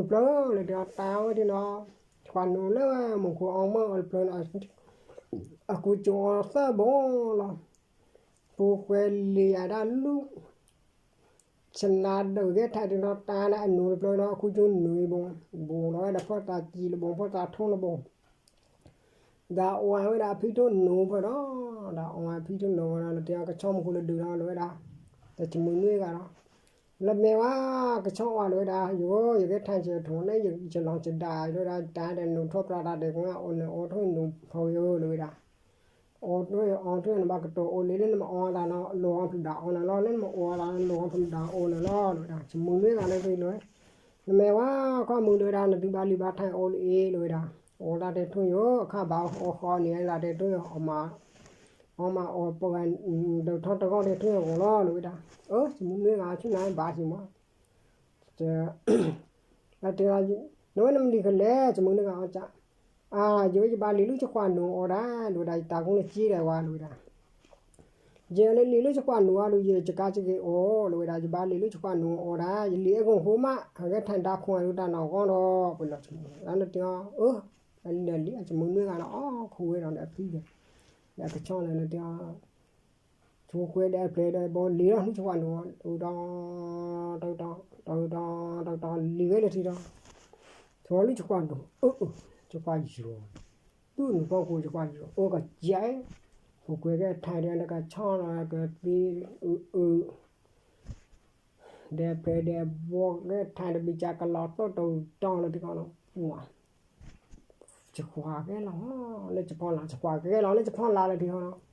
လၢပျၢၤလၢတံၢ်အီၣ် တၢ်ဝဲဒၣ်နီၤ ဆခွါနူၤလၢမူခိၣ်အီၣ်မၢအီၣ်လၢပျၢၤနီၤ အကူကၠိအီၣ်သၢဘိလီၤ ပူၤကွံာ်လံယၤဒၣ်လူ ဆနါဒိးဂဲၤထၢၣ်တံၢ်နီၤ တၢ်န့ၣ်အနူၤလၢပျၢၤနီၤ အကူကၠိနူၤအံၤဘိ ဘိလီၤဝဲဒီး ဖီၣ်သးကံလၢဘိ ဖီၣ်သးထိလၢဘိ ဒီးအီၣ်ဝဲဒၣ်အဖံထိၣ်နူၤဖဲဒီး ဒီးအီၣ်ဝဲဖံထိၣ်နူၤဖဲဒီး လၢတံၢ်အီၣ်ကဆီမူခိၣ်လၢဒုးဒီးလၢဝဲဒၣ် တၢ်ကမုာ်နွံဂၤဒီး လၢမဲာ်ဝါ ကဆီအီၣ်လၢဝဲဒၣ် ယိၤ ယဂဲၤထၢၣ်ကၠီထိၣ်န့ၣ် ယလီၤကဒါလၢဝဲဒၣ် တၢ်ဒီးနူၤထီၣ်ပြးတၢ်ဒီး ကနၣ်အီၣ်န့ၣ်အီထီၣ်နူၤဖီဝဲဧၢလၢဝဲဒၣ် အီထီၣ်အီထီၣ်နဘၣ်ကတိၤအိၣ်လံလၢ နမ့ၢ်အီသးနီၤ လိၣ်အီဖုဒၣ်အီန့ၣ်လီၤ လၢနမ့ၢ်အီသး လိၣ်အီဖုဒၣ်အီန့ၣ်လီၤ လၢဝဲဒၣ် ကမုာ်နွံဂၤလၢသ့လၢ နမဲာ်ဝါ ခီမုာ်လၢဝဲဒၣ် နသုဘၣ်လံၣ်ဘၣ်ထၢၣ်အီလၢအ့ၣ်လၢဝဲဒၣ် အီသးတဲထိၣ်ယိာ် အခါဘၣ်အီဃီန့ၣ် အသးတဲထိၣ်ယိာ် အီၣ်မး အီၣ်မးအီၣ်ပှၤ ဒုးထီၣ်တဂီၢ်တဲထိၣ်ယိာ်အဂီၢ်လီၤလၢဝဲဒၣ် အၢ ကမုာ်နွံဂၤဆူၣ်နၤဘၣ်စံးမး တဲ နဝဲနမံၤကလဲၣ် ကမုာ်နွံဂၤအီၣ်ကၢ် အါ ယဝဲယဘၣ်လံာ်လၢဆခွါနူၤအီၣ်ဒၣ် လၢဝဲဒၣ် ယတၢ်ကူၣ်လၢက့ဒၣ်ဝဲလၢဝဲဒၣ် ယလံာ်လၢဆခွါနူၤအီၣ်ဒီး ယကါစက့ၤအီၣ်လၢဝဲဒၣ် ယဘၣ်လံာ်လၢဆခွါနူၤအီၣ်ဒၣ် ယလံာ်အဲၣ်ဂီၢ်ဃိမး အဂဲၤထၢၣ်ဒၣ်ခွါလၢတၢ်နီၢ်ဂီၢ်ဒီး ပလီၤ အၢ လံဒီးလံ အကမူနွံဂၤဒီး အီၣ်ခိးဝဲဒီးအဖံဒီး ဒီးကဆီလၢနတဲအီၤ ဆိကွဲဒီးအပျဲၢ်ဒီးဘီလံၤလီၤ နုၢ်ဆိကွၢ်နုာ် တဒီ တဒီ တဒီ လံၤဝဲလၢထံဒီး ဆိလံဆိကွၢ်နုာ် အၢ ဆိကွၢ်ယိာ် တူၢ်နုာ်ဖီခိၣ်ဆိကွၢ်ယိာ် အိၣ်ကစဲး ဆိကွဲကဲထါဒီးနကဆီလီၤကသ့ အၢ အၢ ဒီးပျဲၢ်ဒီးဘီကဲထါတဘံၣ်ကၢကလီၤတိၢ်တတီလၢထံကီၢ်လီၤ ပှၤ ဆိကွၢ်ကဲလီၤ လၢဆိဖီလာ် ဆိကွၢ်ကဲလီၤလၢဆိဖီလာ်လၢထံကီၢ်လီၤ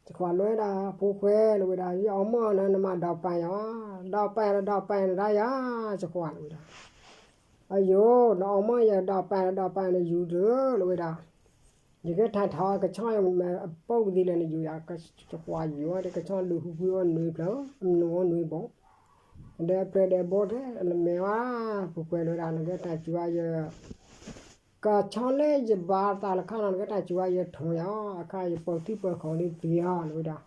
ဆိကွၢ်လီၤဝဲဒၣ် ဖိခွဲးလီၤဝဲဒၣ် ယအီၣ်မီၢ်နၤ နမၤဒီးပၢ်ယၤ ဒီးပၢ်ဒီးဒီးပၢ်နၤဒၣ်ယၤ ဆိကွၢ်လီၤဝဲဒၣ် အယိာ် နအီၣ်မီၢ်ယၤဒီးပၢ်ဒီးပၢ်နယူၤတၢ်လီၤဝဲဒၣ် ယကဲထါထီၣ်ကဆီယၤ အပိၢ်ကသံလၢနယူၤယၤ ဆိကွၢ်ယိာ်ဒီးကဆီဒုးဟူကွံာ်အီၣ်နွံဖျၢၣ် အနူအီၣ်နွံဘီ ဒီးပျဲၢ်ဒီးဘီတဲ နမဲာ်ဝဲ ဖိခွဲးလီၤဝဲဒၣ် နကဲထါစူၤဝဲယၤ ကဆီလၢယဘၣ်သးလၢခါလီၤ နကဲထါစူၤဝဲယၤထိၣ်ယၤ အခါယပၢၤထံပၢၤကီၢ်လံသ့ၣ်အီၤလီၤဝဲဒၣ်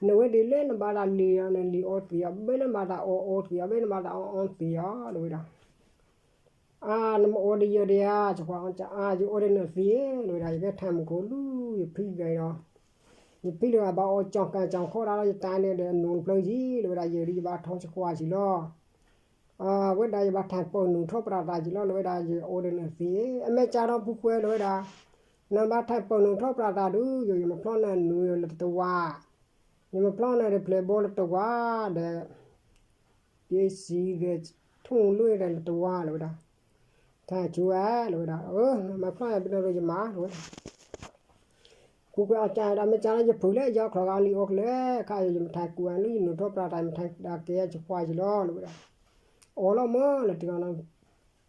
နဝဲဒ်လဲၣ်နဘၣ်သးလံၤအီၤ နလံၤအီသံးအီၤ ဘၣ်နဘၣ်သးအီအီသံးအီၤ ဘၣ်နဘၣ်သးအီအီသံးအီၤလီၤဝဲဒၣ် အါ နမ့ၢ်အိၣ်ဒီးယၤဒံးဧါ ဆိကွၢ်အါ ယအိၣ်ဒီးနသ့လီၤဝဲဒၣ် ယကဲထါမုၢ်ခိၣ်လူၤ ယဖံဂၤဒီး ယဖံတဂၤဘၣ်အီၣ်ကၠီၣ်ကၣ်ကၠီၣ်ခီဒၣ်လီၤ ယတၢ်န့ၣ်ဒီးအနူတဖျၢၣ်ယံၤလီၤဝဲဒၣ် ယၤဒ်ယဘၣ်ထီၣ်ဆိကွၢ်ယံၤလီၤ အဝဲဒၣ်ယဘၣ်ထါပၢၢ်နုာ်ထီၣ်ပြးသးယံၤလီၤ လီၤဝဲဒၣ် ယအိၣ်ဒီးနသ့ အမဲာ်ကၢ်ဒီးဖိခွဲးလီၤဝဲဒၣ် နဘၣ်ထါပၢၢ်နုာ်ထီၣ်ပြးသးဒုး ယိာ်ယမ့ၢ်ဖျီၣ်နၤနူလၢတဝါ ယမ့ၢ်ဖျီၣ်နၤဒီးပျဲၢ်ဘီလၢတဝါဒီး ယစံးဒီး ထူၣ်လွံၢ်ဒီးလၢတဝါလီၤဝဲဒၣ် ထါစူၤဝဲလီၤဝဲဒၣ် အၢ မ့ၢ်ဖျီၣ်ယၤဘျီဒီးယမၤလီၤဝဲဒၣ် ဖိခွဲးအီၣ်ကၢ်ဒီးမ့ၢ်ကၢ်လၢယဖုးလၢယအီၣ်ချီၣ်ဂၤလံအီၣ်ကလဲၣ် ခါယိာ်ယမ့ၢ်ထါကူၣ်အနူ ယနုာ်ထီၣ်ပြးသး ယမ့ၢ်ထါကဲဆိကွၢ်ယံၤလီၤလီၤဝဲဒၣ် အီၣ်လီၤမၢလီၤတံၢ်လီၤနီၤ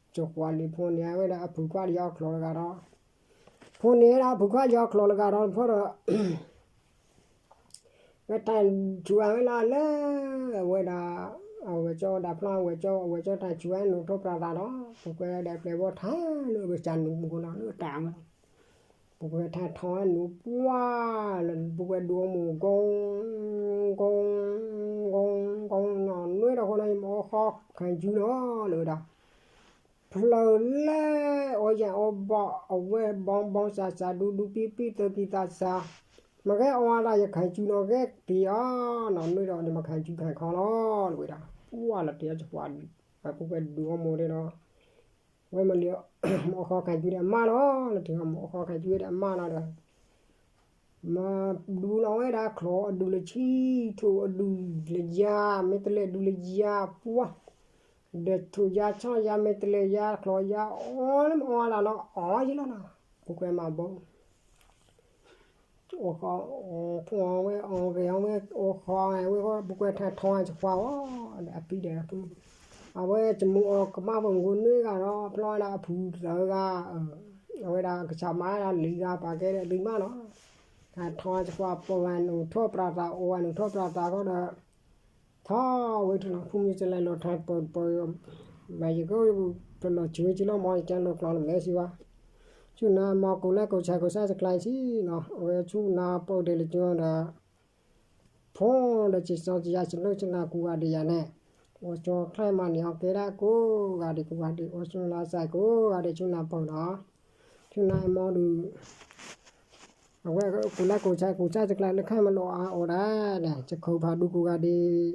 ဆိကွၢ်လံဖိန့ၣ်ဝဲဒၣ်အဖုးခွါဒီးယအီၣ်ချီၣ်တဂၤဒီး ဖိန့ၣ်ဝဲဒၣ်အဖုးခွါယအီၣ်ချီၣ်တဂၤဒီး ဖီဒီး ဝဲတၢ်စူၤဝဲလၢ အဝဲဒၣ် အဝဲကၠီဒၣ်ဖျီ အဝဲကၠီ အဝဲကၠီတၢ်စူၤဝဲနုာ်ထီၣ်ပြးသးဒီး ဖိခွဲးဒီးပျဲၢ်ဘီထါလၢအဝဲကၢ်နုာ်မူကနီၤလၢတၢ်ဝဲ ဖိခွဲးထါထီၣ်ဝဲနုာ်ပှၢ်လၢ ဖိခွဲးဒုးအီမိၢ် ကိ ကိ ကိ ကိ နီၢ်နွံဒီးဃိနီၤ ယမ့ၢ်အီၣ်ဃီခါစူၤနီၤလၢဝဲဒၣ် ဖျၢၣ်လၢအီၣ်ယၤအီၣ်ဘီ အဝဲဘီဘီစးစး ဒူဒူပံပံ သၢပံသးစး မ့ၢ်ဂဲၤအီၣ်ဝဲဒၣ်ယခါစူၤနီၤ ဂဲၤတ့ၢ်အီၤနီၢ်နွံဒီး နမ့ၢ်ခါစူၤခါခီလီၤလၢဝဲဒၣ် ပှၢ်လီၤတ့ၢ်အီၤ ဆိကွၢ် ဖိခွဲးဒုးအီမိၢ်ဒီး ဝဲမ့ၢ်လံ မ့ၢ်အီၣ်ဃီခါစူၤဒီးအမါလီၤ လၢတ့ၢ်အီၤ မ့ၢ်အီၣ်ဃီခါစူၤဒီးအမါလီၤဒီး မၤဒူလီၤဝဲဒၣ်ချီၣ်အဒူၣ်လၢဆံ ထိၣ်အဒူၣ်လၢယၤ မဲာ်တလဲၣ်ဒူၣ်လၢယၤ ပှၢ် ဒီးထိၣ်ယၤဆီယၤ မဲာ်တလဲၣ်ယၤ ချီၣ်ယၤ အီၣ်လၢမ့ၢ်အီၣ်ဝဲဒၣ်နီၤ အီၣ်ယံၤလီၤနီၤ ဖိခွဲးမၤဘီ အိၣ်ဃီ ဖိဝဲ အီၣ်ဂ့ၤအီၣ်ဝဲ အိၣ်ဃီဝဲ ဖိခွဲးထါထီဆိကွၢ်အီၤ ဒီးအပံၤဒီးအပူၤ အဝဲကမူအီၤကမၣ်ပှၤမုၢ်ကိၢ်နွံဂၤဒီး ဖျီဝဲဒၣ်အဖုသၢဂၤ အဝဲဒၣ်ကစၢ်မၤဝဲဒၣ်လံၤဂၤ ပာ်ကဲဒီးအသုမးနီၤ ထါထီဆိကွၢ် ပၢၤဂၤနုာ်ထီၣ်ပြးသး အိၣ်ဂၤနုာ်ထီၣ်ပြးသးဃီဒီး ထီၣ်ဝဲထုးလီၤ ဖုမုၢ်စလဲၤလီၤထါပၢၤပၢၤ မၤယက တလီၤဆူဝဲကလီၤမၢ် ယကဲလီၤကျီၤလၢမဲာ်စံးဝဲ ဆူနၤမီၤကိးလဲၣ်ကိးဆဲးကိးဆဲးစကျါဆံနီၤ အဝဲဆူနၤပၢၢ်ဒဲးလၢကၠီဒီး ဖိဒီးစံးစီယၤစလိၣ်စနၤကူဂၤဒဲးယၤန့ၣ် အိၣ်ဆိချဲမၤန့ၢ်အီၤကဲဒၣ်ကိးဂၤဒဲးကိးဂၤဒဲး အိၣ်ဆိလၢစဲးကိးဂၤဒဲးဆူနၤပၢၢ်နီၤ ဆူနၤအမီၢ်ဒုး အဝဲကိးလဲၣ်ကိးဆဲးကိးဆဲးစကျါလၢခဲမ့ၢ်လီၤအါအီၣ်ဒၣ်န့ၣ် ယခိၣ်ဖးဒူကိးဂၤဒဲး